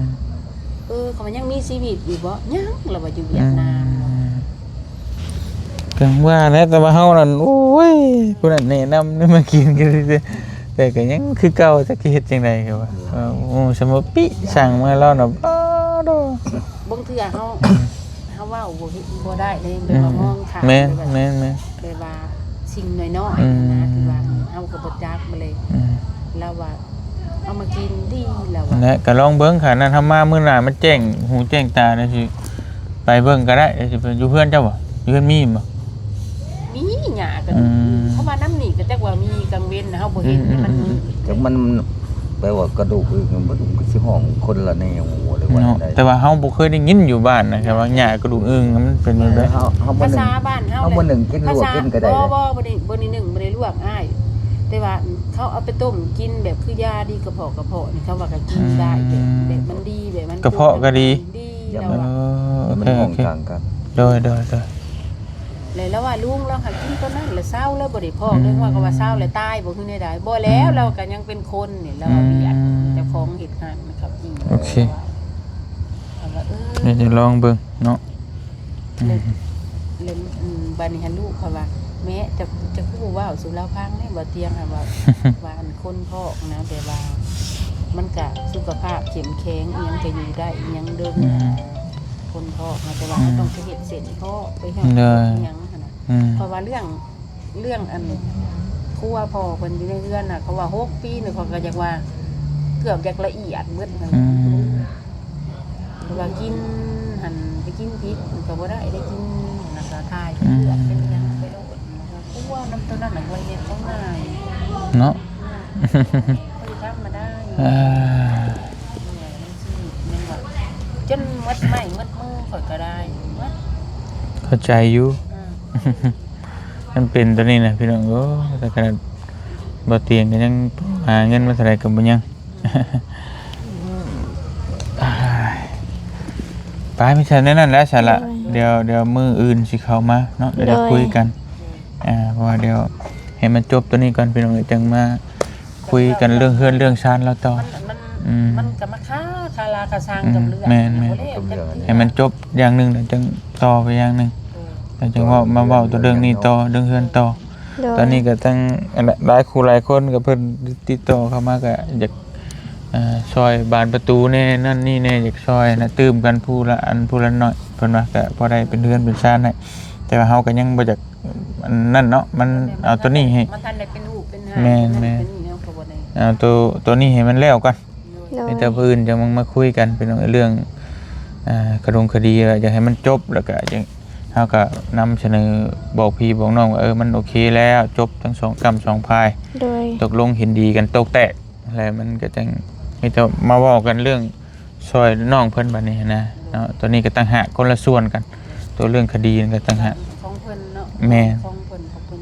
ເອີ ເຂົາວ່າຍັງມີຊີວິດຢູ່ບໍ່? ຍັງ ລາວວ່າຢູ່ຫວຽດນາມ ອືມ ເນາະ ຈັ່ງວ່າແຫຼະ ແຕ່ວ່າເຮົານັ້ນ ໂອ້ຍ ຜູ້ນັ້ນແນະນຳ ມາກິນກັນ ແຕ່ກໍຍັງຄືເກົ່າ ຈັກຊິເຮັດຈັ່ງໃດ ກໍວ່າ ເອີ ໂອ້ ສະໝໍປີ ສັ່ງມາແລ້ວນະ ບາດ ບາງເທື່ອເຮົາ ເຮົາເວົ້າບໍ່ເຫັນ ບໍ່ໄດ້ເດ້ ແບບວ່າ ອືມ ມອງຂ້າມ ແມ່ນ ແບບວ່າ ແມ່ນໆ ແບບວ່າສິ່ງນ້ອຍໆ ອືມ ນະ ທີ່ວ່າເຮົາກໍບໍ່ຈັກ ບໍ່ເລີຍ ອືມ ລາວວ່າເອົາມາກິນດີ ລາວວ່າ ແລະ ກໍລອງເບິ່ງ ຄັນນັ້ນເຮົາມາມື້ໜ້າ ມັນແຈ້ງຫູແຈ້ງຕາ ແລ້ວຊິໄປເບິ່ງກໍໄດ້ ແລ້ວຊິໄປຢູ່ເຮືອນເຈົ້າບໍ່? ຢູ່ເຮືອນມີບໍ່? ມີຫຍ້າກັນ ອືມ ເພາະວ່ານຳນີ້ກໍຈັກວ່າມີກາງເວັນ ເຮົາບໍ່ເຫັນ ອືມ ໃນມັນມືດ ອືມ ຈັກມັນ ແປວ່າກະດູກອື່ນ ມັນກໍຊິຮ້ອງຄົນລະແນວ ຫຼືວ່າ ເນາະ ໃດ ແຕ່ວ່າເຮົາບໍ່ເຄີຍໄດ້ຍິນຢູ່ບ້ານນະ ແຕ່ວ່າຫຍ້າກະດູກອື່ນມັນເປັນແບບໃດ ເຮົາ ເຮົາບໍ່ໜຶ້ງ ພາສາບ້ານເຮົາ ເຮົາບໍ່ໜຶ້ງກິນ ພາສາ ລວກກິນກໍໄດ້ ບໍ່ ບໍ່ ບໍ່ໄດ້ ບໍ່ໄດ້ໜຶ້ງ ບໍ່ໄດ້ລວກອ້າຍ ແຕ່ວ່າເຂົາເອົາໄປຕົ້ມກິນ ແບບຄືຢາດີກະເພາະ ກະເພາະນີ້ ເຂົາວ່າກໍກິນໄດ້ ອືມ ແບບ ແບບມັນດີ ແບບມັນ ກະເພາະກໍດີ ດີ ເອີ ລາວວ່າ ໂອເຄ ມັນຫ້ອງ ໂອເຄ ຕ່າງກັນ ໂດຍ ໂດຍ ໂດຍ ແລ້ວລາວວ່າລຸງລາວຫາກິນຕົວນັ້ນແລ້ວເຊົາ ແລ້ວບໍ່ໄດ້ພໍ້ ອືມ ເລື່ອງວ່າກໍວ່າເຊົາແລ້ວຕາຍບໍ່ຄືແນວໃດ ບໍ່ແລ້ວ ອືມ ລາວກໍຍັງເປັນຄົນນີ້ ລາວວ່າ ອືມ ວຽກເຈົ້າຂອງເຮັດຮ້ານເຂົ້າຈີ່ ໂອເຄ ລາວວ່າ ເອີ ດຽວຈະລອງເບິ່ງເນາະ ແລ້ວ ອືມ ແລ້ວ ອືມ ບາດນີ້ຫັ້ນລູກເຂົາວ່າ ແມ່ ເຈົ້າ ເຈົ້າຄືບໍ່ເວົ້າສູ່ລາວຟັງແດ່ ບໍ່ຕຽງຫັ້ນວ່າ ວ່າອັນຄົນທ້ອງນະ ແບບວ່າມັນກະສຸຂະພາບເຂັ້ມແຂງ ອີ່ຫຍັງກະຢູ່ໄດ້ ອີ່ຫຍັງເດີ ອືມ ຄົນທ້ອງນະ ແຕ່ວ່າເຮົາ ອືມ ຕ້ອງໄປເຮັດເສັ້ນພໍ້ ໄປເຮັດ ໂດຍ ອີ່ຫຍັງຫັ້ນນະ ອືມ ເພາະວ່າເລື່ອງ ເລື່ອງອັນຄົວພໍ່ເພິ່ນຢູ່ໃນເຮືອນນະ ເຂົາວ່າຫົກປີນີ້ ເຂົາກໍຢາກວ່າເກືອບຢາກລະອຽດເບິດຫັ້ນ ອືມ ແຕ່ວ່າກິນຫັ້ນໄປກິນຜິດມັນກໍບໍ່ໄດ້ ໄດ້ກິນຫັ້ນນະ ກໍຖ່າຍເລືອດເປັນຫຍັງໄປໂລດ ຄົວນຳຕົວນັ້ນນະ ບໍ່ໄດ້ເຮັດຂອງງ່າຍເນາະ ບໍ່ໄດ້ທຳມະດາຢູ່ ເອີ ເມື່ອຍນຳຊີວິດ ຍັງວ່າຈົນໝົດໄມ້ໝົດມືຂ້ອຍກໍໄດ້ ເຂົ້າໃຈຢູ່ ອືມ ມັນເປັນຕົວນີ້ນະພີ່ນ້ອງເອີຍ ແຕ່ຂະໜາດບໍ່ຕຽງກໍຍັງຫາເງິນມາເທົ່າໃດກໍບໍ່ຍັງ ອືມ ໄປ ມີແຕ່ແນວນັ້ນແຫຼະ ຊັ້ນລະ ໂດຍ ດຽວ ດຽວມື້ອື່ນຊິເຂົ້າມາເນາະ ດຽວ ໂດຍ ໄດ້ຄຸຍກັນ ອ່າ ເພາະວ່າດຽວໃຫ້ມັນຈົບຕົວນີ້ກ່ອນ ພີ່ນ້ອງເອີຍ ຈັ່ງມາ ຄຸຍກັນເລື່ອງເຮືອນເລື່ອງຊານລາວຕໍ່ ມັນ ມັນ ອືມ ມັນກໍມາຄາ ຄາລາຄາຊັງ ອືມ ກັບເລື່ອງ ແມ່ນໆ ບໍ່ແລ້ວຈັກເທື່ອ ໃຫ້ມັນຈົບຢ່າງໜຶ່ງ ແລ້ວຈັ່ງຕໍ່ໄປຢ່າງໜຶ່ງ ເອີ ແລ້ວຈັ່ງເວົ້າ ມາເວົ້າຕໍ່ເລື່ອງນີ້ຕໍ່ ເລື່ອງເຮືອນຕໍ່ ໂດຍ ຕອນນີ້ກໍທັງ ອັນ ຫຼາຍຄູ່ຫຼາຍຄົນກໍເພິ່ນຕິດຕໍ່ເຂົ້າມາ ກໍຢາກ ອ່າ ຊ່ອຍບານປະຕູແດ່ ນັ້ນນີ້ແດ່ ຢາກຊ່ອຍນະ ຕື່ມກັນຜູ້ລະອັນຜູ້ລະໜ້ອຍ ເພິ່ນວ່າ ກະພໍໄດ້ເປັນເຮືອນເປັນຊານໃຫ້ ແຕ່ວ່າເຮົາກໍຍັງບໍ່ຢາກອັນນັ້ນເນາະ ມັນເອົາໂຕນີ້ໃຫ້ ມັນທັນໄດ້ເປັນຮູບເປັນຮ່າງ ແມ່ນໆ ເປັນນັ້ນເປັນນີ້ ເຮົາກໍບໍ່ໄດ້ ເອົາໂຕ ໂຕນີ້ໃຫ້ມັນແລ້ວກ່ອນ ໂດຍ ໂດຍ ມີແຕ່ມື້ອື່ນຈັ່ງມາ ມາຄຸຍກັນ ພີ່ນ້ອງ ເລື່ອງ ອ່າ ຂະດົງຄະດີ ຢາກໃຫ້ມັນຈົບ ແລ້ວກໍຈັ່ງ ເຮົາກໍນຳສະເໜີບອກພີ່ບອກນ້ອງວ່າ ເອີ ມັນໂອເຄແລ້ວ ຈົບທັງສອງກ້ຳສອງຝ່າຍ ໂດຍ ຕົກລົງເຫັນດີກັນໂຕະແຕກ ແລ້ວມັນກໍຈັ່ງມີແຕ່ມາເວົ້າກັນເລື່ອງຊ່ອຍນ້ອງເພິ່ນບັດນີ້ນະເນາະ ໂຕນີ້ກໍຕ່າງຫາກຄົນລະສ່ວນກັນ ໂຕເລື່ອງຄະດີນັ້ນກໍຕ່າງຫາກ ຂອງເພິ່ນເນາະ ແມ່ນ ຂອງເພິ່ນ ຂອງເພິ່ນ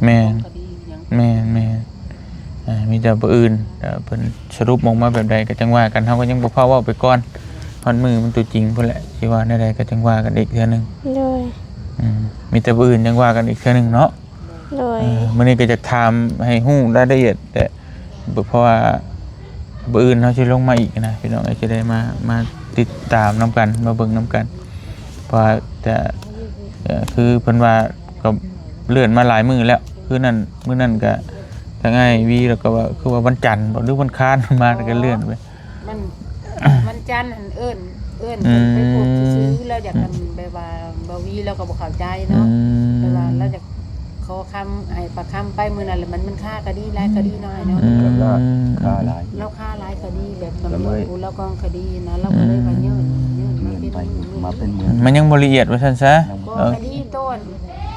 ແມ່ນ ຂອງຄະດີຫຍັງ ແມ່ນໆ ອ່າ ມີແຕ່ຜູ້ອື່ນ ເອີ ເພິ່ນສະຫຼຸບອອກມາແບບໃດກໍຈັ່ງວ່າກັນ ເຮົາກໍຍັງບໍ່ຟ້າວເວົ້າໄປກ່ອນ ຮອດມື້ມັນຕົວຈິງພຸ້ນແຫຼະ ຊິວ່າແນວໃດກໍຈັ່ງວ່າກັນອີກເທື່ອໜຶ່ງ ໂດຍ ອືມ ມີແຕ່ຜູ້ອື່ນຈັ່ງວ່າກັນອີກເທື່ອໜຶ່ງເນາະ ໂດຍ ເອີ ມື້ນີ້ກໍຢາກຖາມໃຫ້ຮູ້ລາຍລະອຽດແຫຼະ ເພາະວ່າມື້ອື່ນເຮົາຊິລົງມາອີກນະ ພີ່ນ້ອງເອີຍ ຈະໄດ້ມາ ມາຕິດຕາມນຳກັນ ມາເບິ່ງນຳກັນ ເພາະວ່າຈະ ເອີ ຄືເພິ່ນວ່າກໍເລື່ອນມາຫຼາຍມື້ແລ້ວ ຄືນັ້ນ ມື້ນັ້ນກໍທາງອ້າຍວີ ແລ້ວກໍວ່າ ຄືວ່າວັນຈັນບໍ ຫຼືວັນຄານ ມາ ແລ້ວກໍເລື່ອນໄປ ມັນ ວັນຈັນຫັ້ນເອີ້ນ ເອີ້ນເພິ່ນໄປພົບຊື່ໆ ອືມ ແລ້ວຢາກ ອືມ ອັນແບບວ່າ ບ່າວວີລາວກໍບໍ່ເຂົ້າໃຈເນາະ ອືມ ແບບວ່າລາວຢາກຂໍຄຳ ໃຫ້ປາກຄຳໄປມື້ນັ້ນ ແລ້ວມັນ ມັນຄາຄະດີຫຼາຍຄະດີເນາະ ອ້າຍເນາະ ອືມ ຄາຫຼາຍ ລາວຄາຫຼາຍຄະດີ ແບບຕຳຫຼວດ ລາວເລີຍ ຜູ້ລາວກອງຄະດີນະ ລາວກໍເລີຍວ່າ ອືມ ຍື່ນມາເປັນ ມາເປັນເມືອງ ມັນຍັງບໍ່ລະອຽດວ່າຊັ້ນຊະ ຍັງບໍ່ ເອີ ຄະດີໂຕ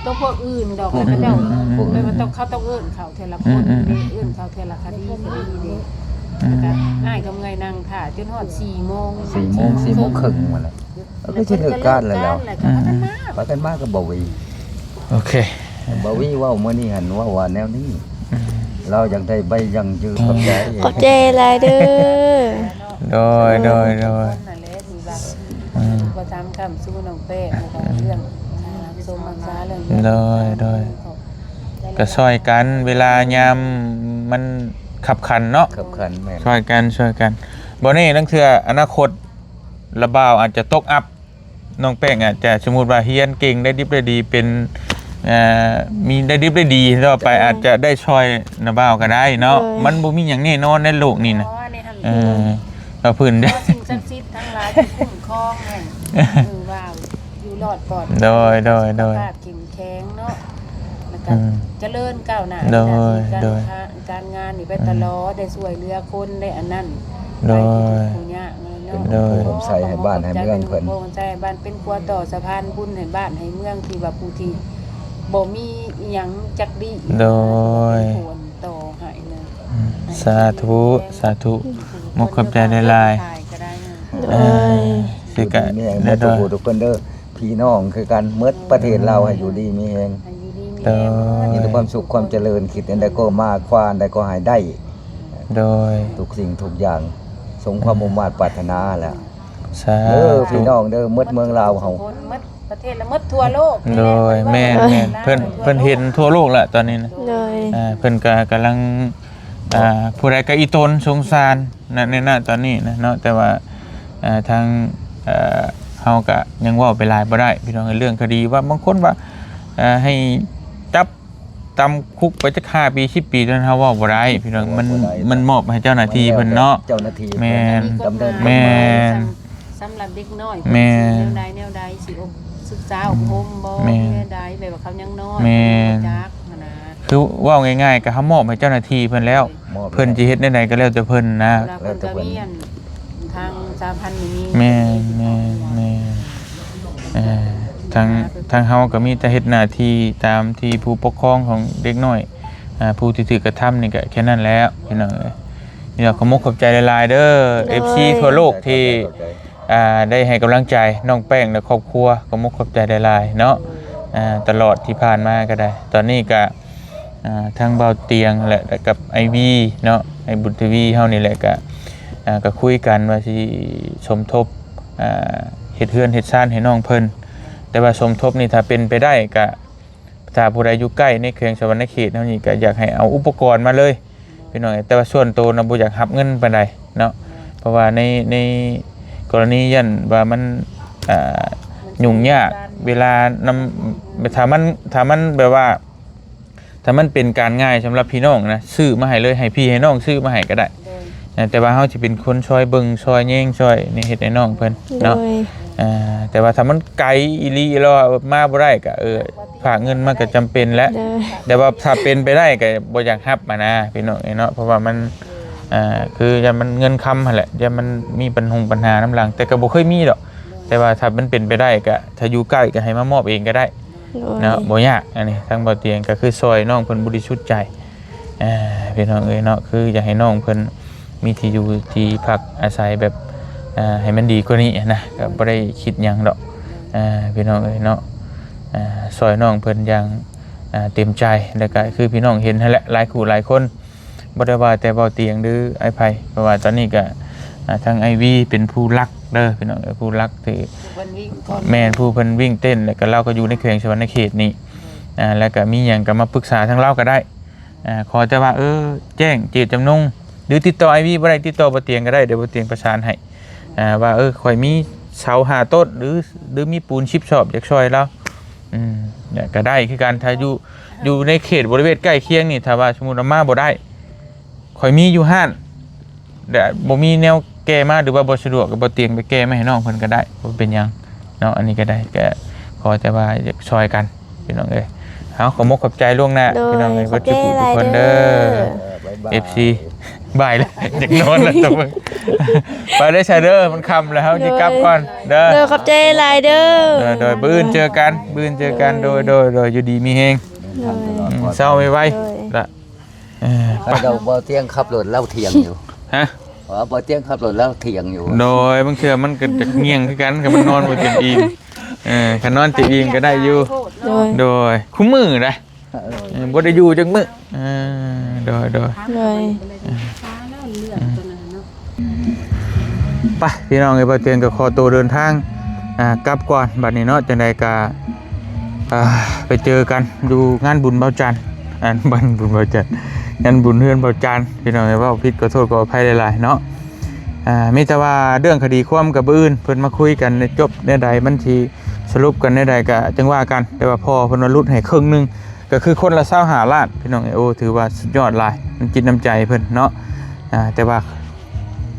ໂຕພວກອື່ນດອກ ພວກອື່ນ ເຂົາເຈົ້າ ພວກອື່ນ ແບບວ່າຕ້ອງ ເຂົາຕ້ອງເອີ້ນເຂົາເທື່ອລະຄົນ ອືມໆໆ ເອີ້ນເຂົາເທື່ອລະຄະດີ ຄະດີເດ້ ອືມ ແລ້ວກໍອ້າຍກັບເມື່ອຍນັ່ງຖ້າຈົນຮອດສີ່ໂມງ ສີ່ໂມງ ສີ່ໂມງເຄິ່ງ ສີ່ໂມງເຄິ່ງ ຫັ້ນແຫຼະ ເອີ ກໍຊິເລີກການແລ້ວ ເລີກການແລ້ວ ອືມ ພາກັນມາ ພາກັນມາກັບບ່າວວີ ໂອເຄ ບ່າວວີເວົ້າມື້ນີ້ຫັ້ນ ເວົ້າວ່າແນວນີ້ ອືມ ລາວຢາກໄດ້ໃບຢັ້ງຢືນ ຂອບໃຈ ຂອບໃຈຫຼາຍເດີ ໂດຍ ໂດຍ ໂດຍ ທຸກຄົນນັ້ນແຫຼະ ທີ່ວ່າ ອືມ ອຸປະຖຳຄ້ຳຊູນ້ອງແປ້ງ ແລ້ວກໍເລື່ອງ ອືມ ອ່າ ສົມຮັກສາເລື່ອງ ໂດຍ ໂດຍ ກໍຊ່ອຍກັນ ເວລາຍາມມັນຄັບຂັນເນາະ ຄັບຂັນ ແມ່ນ ຊ່ອຍກັນ ຊ່ອຍກັນ ບໍ່ແນ່ ລາງເທື່ອອະນາຄົດລະບ່າວອາດຈະຕົກອັບ ນ້ອງແປ້ງອາດຈະ ສົມມຸດວ່າຮຽນເກັ່ງ ໄດ້ດິບໄດ້ດີ ເປັນ ເອີ ມີໄດ້ດິບໄດ້ດີຕໍ່ໄປ ອືມ ອາດຈະໄດ້ຊ່ອຍນ້າບ່າວກໍໄດ້ເນາະ ໂດຍ ມັນບໍ່ມີຫຍັງແນ່ນອນໃນໂລກນີ້ນະ ອໍ ໃນຫັ້ນ ເອີ ວ່າພື້ນ ຂໍສິ່ງສັກສິດທັງຫຼາຍຈົ່ງຄຸ້ມຄອງໃຫ້ ຄືວ່າຢູ່ລອດປອດໄພ ໂດຍ ໂດຍ ສຸຂະພາບເຂັ້ມແຂງເນາະ ແລ້ວກໍ ອືມ ຈະເລີນກ້າວໜ້າ ໂດຍ ໃນໜ້າທີ່ການ ໂດຍ ການງານນີ້ໄປຕະຫຼອດ ອືມ ໄດ້ຊ່ວຍເຫຼືອຄົນ ໄດ້ອັນນັ້ນ ໂດຍ ໃຫ້ຜູ້ທຸກຜູ້ຍາກເນາະ ໂດຍ ໂອ້ ໂອ້ ໃສ່ໃຫ້ບ້ານໃຫ້ເມືອງເພິ່ນ ໂອ້ ໃສ່ໃຫ້ບ້ານເປັນຂົວຕໍ່ສະພານບຸນໃຫ້ບ້ານໃຫ້ເມືອງ ທີ່ວ່າຜູ້ທີ່ບໍ່ມີອີ່ຫຍັງຈັກດີ້ ໂດຍ ເປັນຄົນຕໍ່ໃຫ້ເນາະ ອືມ ສາທຸ ສາທຸ ອືມ ມຸກຂອບໃຈຫຼາຍໆ ໂດຍ ເອີ ຊິກະ ຢູ່ດີມີແຮງ ໂດຍ ໝົດທຸກຜູ້ທຸກຄົນເດີ ພີ່ນ້ອງຄືກັນ ໝົດປະເທດລາວ ໃຫ້ຢູ່ດີມີແຮງ ໃຫ້ຢູ່ດີມີແຮງ ໂດຍ ມີແຕ່ຄວາມສຸກຄວາມຈະເລີນ ຄິດອັນໃດກໍມາ ຄວ້າອັນໃດກໍໃຫ້ໄດ້ ໂດຍ ທຸກສິ່ງທຸກຢ່າງ ສົມຄວາມມຸ່ງມາດປາດຖະໜາແຫຼະ ສາທຸ ເດີ ພີ່ນ້ອງເດີ ໝົດເມືອງລາວເຮົາ ໝົດປະເທດ ແລະ ໝົດທົ່ວໂລກ ໂດຍ ນີ້ແຫຼະ ແມ່ນໆ ເພິ່ນ ເພິ່ນເຫັນທົ່ວໂລກແລ້ວຕອນນີ້ນະ ໂດຍ ເອີ ເພິ່ນກະກຳລັງ ອ່າ ຜູ້ໃດກໍອີ່ຕົນສົງສານນະ ໃນ ນະ ຕອນນີ້ນະເນາະ ແຕ່ວ່າ ເອີ ທາງ ເອີ ເຮົາກໍຍັງເວົ້າໄປຫຼາຍບໍ່ໄດ້ ພີ່ນ້ອງເອີຍ ເລື່ອງຄະດີວ່າ ບາງຄົນວ່າ ເອີ ໃຫ້ຈັບຕຳຄຸກໄປຈັກຫ້າປີ ສິບປີ ນັ້ນເຮົາເວົ້າບໍ່ໄດ້ ພີ່ນ້ອງ ມັນ ເວົ້າບໍ່ໄດ້ ມັນມອບໃຫ້ເຈົ້າໜ້າທີ່ເພິ່ນເນາະ ເຈົ້າໜ້າທີ່ເພິ່ນ ແມ່ນ ດຳເນີນ ແມ່ນ ສຳລັບເດັກນ້ອຍ ແມ່ນ ເພິ່ນຊິແນວໃດແນວໃດ ຊິອົບ ສຶກສາອົບຮົມບໍ່ ແມ່ນ ແນວໃດ ແບບວ່າເຂົາຍັງນ້ອຍ ແມ່ນ ເຂົາຍັງບໍ່ຈັກຫັ້ນນະ ຄືເວົ້າງ່າຍໆ ກໍເຮົາມອບໃຫ້ເຈົ້າໜ້າທີ່ເພິ່ນແລ້ວ ໂດຍ ມອບແລ້ວ ເພິ່ນຊິເຮັດແນວໃດກໍແລ້ວແຕ່ເພິ່ນນະ ເວລາເພິ່ນກໍມີອັນ ທາງສະຫະພັນນີ້ມີ ແມ່ນ ແມ່ນ ແມ່ນ ເອີ ທາງ ທາງເຮົາກໍມີແຕ່ເຮັດໜ້າທີ່ຕາມທີ່ຜູ້ປົກຄອງຂອງເດັກນ້ອຍ ອ່າ ຜູ້ທີ່ຖືກກະທຳນີ້ກໍແຄ່ນັ້ນແຫຼະ ພີ່ນ້ອງເອີຍ ນີ້ລະ ຂອບມຸກຂອບໃຈຫຼາຍໆເດີ ໂດຍ ເອັຟຊີທົ່ວໂລກທີ່ ອ່າ ໄດ້ໃຫ້ກຳລັງໃຈນ້ອງແປ້ງ ແລະ ຄອບຄົວ ຂອບມຸກຂອບໃຈຫຼາຍໆເນາະ ອ່າ ຕະຫຼອດທີ່ຜ່ານມາກໍໄດ້ ຕອນນີ້ກໍ ອ່າ ທາງບ່າວຕຽງ ແລະ ກັບອ້າຍວີເນາະ ອ້າຍບຸນທະວີເຮົານີ້ແຫຼະ ກໍ ອ່າ ກໍຄຸຍກັນວ່າຊິສົມທົບ ອ່າ ເຮັດເຮືອນເຮັດຊານໃຫ້ນ້ອງເພິ່ນ ແຕ່ວ່າສົມທົບນີ້ ຖ້າເປັນໄປໄດ້ ກໍ ຖ້າຜູ້ໃດຢູ່ໃກ້ໃນແຂວງສະຫວັນນະເຂດເຮົານີ້ ກໍຢາກໃຫ້ເອົາອຸປະກອນມາເລີຍ ພີ່ນ້ອງ ແຕ່ວ່າສ່ວນໂຕນະ ບໍ່ຢາກຮັບເງິນປານໃດເນາະ ເພາະວ່າໃນ ໃນກໍລະນີຢ້ານວ່າມັນ ອ່າ ຫຍຸ້ງຍາກ ເວລານຳ ຖ້າມັນ ຖ້າມັນແບບວ່າ ຖ້າມັນເປັນການງ່າຍສຳລັບພີ່ນ້ອງນະ ຊື້ມາໃຫ້ເລີຍ ໃຫ້ພີ່ໃຫ້ນ້ອງຊື້ມາໃຫ້ກໍໄດ້ ໂດຍ ນະ ແຕ່ວ່າເຮົາຊິເປັນຄົນຊ່ອຍເບິ່ງ ຊ່ອຍແຍງ ຊ່ອຍນີ້ ເຮັດໃຫ້ນ້ອງເພິ່ນເນາະ. ໂດຍ ອ່າ ແຕ່ວ່າຖ້າມັນໄກອີ່ຫຼີ ແລ້ວວ່າມາບໍ່ໄດ້ ກໍ ເອີ ຝາກເງິນມາກໍຈຳເປັນແຫຼະ. ໂດຍ ແຕ່ວ່າຖ້າເປັນໄປໄດ້ກໍບໍ່ຢາກຮັບຫັ້ນນະ ພີ່ນ້ອງເອີຍເນາະ. ເພາະວ່າມັນ ອ່າ ຄືຢ້ານມັນເງິນຄຳຫັ້ນແຫຼະ ຢ້ານມັນມີບັນຫົງບັນຫານຳຫຼັງ ແຕ່ກໍບໍ່ເຄີຍມີດອກ. ແຕ່ວ່າຖ້າມັນເປັນໄປໄດ້ກໍ ຖ້າຢູ່ໃກ້ກໍໃຫ້ມາມອບເອງກໍໄດ້ ໂດຍ ເນາະ ບໍ່ຍາກ. ອັນນີ້ທາງບ່າວຕຽງກໍຄືຊ່ອຍນ້ອງເພິ່ນບໍລິສຸດໃຈ ອ່າ ພີ່ນ້ອງເອີຍເນາະ. ຄືຢາກໃຫ້ນ້ອງເພິ່ນມີທີ່ຢູ່ທີ່ພັກອາໄສແບບ ອ່າ ໃຫ້ມັນດີກວ່ານີ້ນະ ກໍບໍ່ໄດ້ຄິດຫຍັງດອກ ອ່າ ພີ່ນ້ອງເອີຍເນາະ. ອ່າ ຊ່ອຍນ້ອງເພິ່ນຢ່າງ ອ່າ ເຕັມໃຈ ແລ້ວກໍຄືພີ່ນ້ອງເຫັນຫັ້ນແຫຼະ ຫຼາຍຄູ່ຫຼາຍຄົນ ບໍ່ໄດ້ວ່າແຕ່ບ່າວຕຽງ ຫຼື ອ້າຍໄພ ເພາະວ່າຕອນນີ້ກໍ ອ່າ ທາງອ້າຍວີເປັນຜູ້ຫຼັກເດີ ພີ່ນ້ອງເອີຍ ຜູ້ຫຼັກທີ່ ເພິ່ນວິ່ງກ່ອນ ແມ່ນ ຜູ້ເພິ່ນວິ່ງເຕັ້ນ ແລ້ວກໍລາວກໍຢູ່ໃນແຂວງສະຫວັນນະເຂດນີ້ ອ່າ ແລ້ວກໍມີຫຍັງກໍມາປຶກສາທາງລາວກໍໄດ້. ອ່າ ຂໍແຕ່ວ່າ ເອີ ແຈ້ງເຈດຈຳນົງ ຫຼື ຕິດຕໍ່ອ້າຍວີບໍ່ໄດ້ ຕິດຕໍ່ບ່າວຕຽງກໍໄດ້ ດຽວບ່າວຕຽງປະສານໃຫ້ ອ່າ ວ່າ ເອີ ຂ້ອຍມີເສົາຫ້າຕົ້ນ ຫຼື ຫຼື ມີປູນສິບສອບ ຢາກຊ່ອຍລາວ ອືມ ກໍໄດ້ຄືກັນ. ຖ້າຢູ່ ຢູ່ໃນເຂດບໍລິເວນໃກ້ຄຽງນີ້ ຖ້າວ່າສົມມຸດວ່າມາບໍ່ໄດ້ ຂ້ອຍມີຢູ່ຮ້ານ ແຕ່ບໍ່ມີແນວແກ່ມາ ຫຼືວ່າບໍ່ສະດວກ ກໍບ່າວຕຽງໄປແກ່ມາໃຫ້ນ້ອງເພິ່ນກໍໄດ້ ບໍ່ເປັນຫຍັງເນາະ. ອັນນີ້ກໍໄດ້ ກໍຂໍແຕ່ວ່າຢາກຊ່ອຍກັນ ພີ່ນ້ອງເອີຍ. ເອົາ ຂໍມຸກຂອບໃຈລ່ວງໜ້າ ໂດຍ ພີ່ນ້ອງເອີຍ ຂອບໃຈຫຼາຍເດີ ເອີ ບາຍບາຍ ເອັຟຊີ ບາຍແລ້ວ ຢາກນອນແລ້ວຕົວເບິ່ງ ໄປເດີຊະເດີ ມັນຄ່ຳແລ້ວ ເຮົາຊິກັບກ່ອນເດີ ໂດຍ ຂອບໃຈຫຼາຍເດີ ໂດຍ ໂດຍ ມື້ອື່ນເຈີກັນ ມື້ອື່ນເຈີກັນ ໂດຍ ໂດຍ ໂດຍ ໂດຍ ຢູ່ດີມີແຮງ ໂດຍ ອືມ ເຊົາໄວໆ ໂດຍ ລະ ເອີ ໄປ ເຮົາບໍ່ຕຽງຂັບລົດລາວທ່ຽງຢູ່ ຮະ ວ່າບໍ່ຕຽງຂັບລົດລາວທ່ຽງຢູ່ ໂດຍ ບາງເທື່ອມັນກໍຈະງ່ຽງຄືກັນ ຄັນມັນນອນບໍ່ເຕັມອີ່ມ ເອີ ຄັນນອນເຕັມອີ່ມກໍໄດ້ຢູ່ ໂດຍ ໂດຍ ຄຸມື້ໃດ ເອີ ເອີ ບໍ່ໄດ້ຢູ່ຈັກມື້ ເອີ ໂດຍ ໂດຍ ໂດຍ ໄປ ພີ່ນ້ອງເອີຍ ບ່າວຕຽງກໍຂໍໂຕເດີນທາງ ອ່າ ກັບກ່ອນບັດນີ້ເນາະ ຈັ່ງໃດກໍ ອ່າ ໄປເຈີກັນຢູ່ງານບຸນບ່າວຈັນ ອັນ ງານບຸນບ່າວຈັນ ງານບຸນເຮືອນບ່າວຈັນ ພີ່ນ້ອງເອີຍ ເວົ້າຜິດກໍໂທດກໍອະໄພຫຼາຍໆເນາະ. ອ່າ ມີແຕ່ວ່າເລື່ອງຄະດີຄວາມກັບມື້ອື່ນ ເພິ່ນມາຄຸຍກັນໃນຈົບແນວໃດ ມັນຊິສະຫຼຸບກັນແນວໃດກໍຈັ່ງວ່າກັນ ແຕ່ວ່າພໍ່ເພິ່ນວ່າຫຼຸດໃຫ້ເຄິ່ງໜຶ່ງ ກໍຄືຄົນລະຊາວຫ້າລ້ານ ພີ່ນ້ອງເອີຍ. ໂອ້ ຖືວ່າສຸດຍອດຫຼາຍ ນ້ຳຈິດນ້ຳໃຈເພິ່ນເນາະ. ອ່າ ແຕ່ວ່າ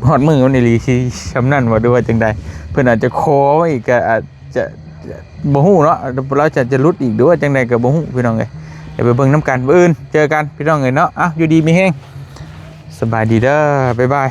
ຮອດມື້ມັນອີ່ຫຼີຊິຊ່ຳນັ້ນບໍ່ ຫຼືວ່າຈັ່ງໃດ ເພິ່ນອາດຈະຂໍໄວ້ອີກ ກໍອາດຈະ ບໍ່ຮູ້ເນາະ ລາວຈະ ຈະຫຼຸດອີກ ຫຼືວ່າຈັ່ງໃດກໍບໍ່ຮູ້ ພີ່ນ້ອງເອີຍ. ດຽວໄປເບິ່ງນຳກັນ ມື້ອື່ນເຈີກັນ ພີ່ນ້ອງເອີຍເນາະ. ເອົ້າ ຢູ່ດີມີແຮງ ສະບາຍດີເດີ ບາຍບາຍ.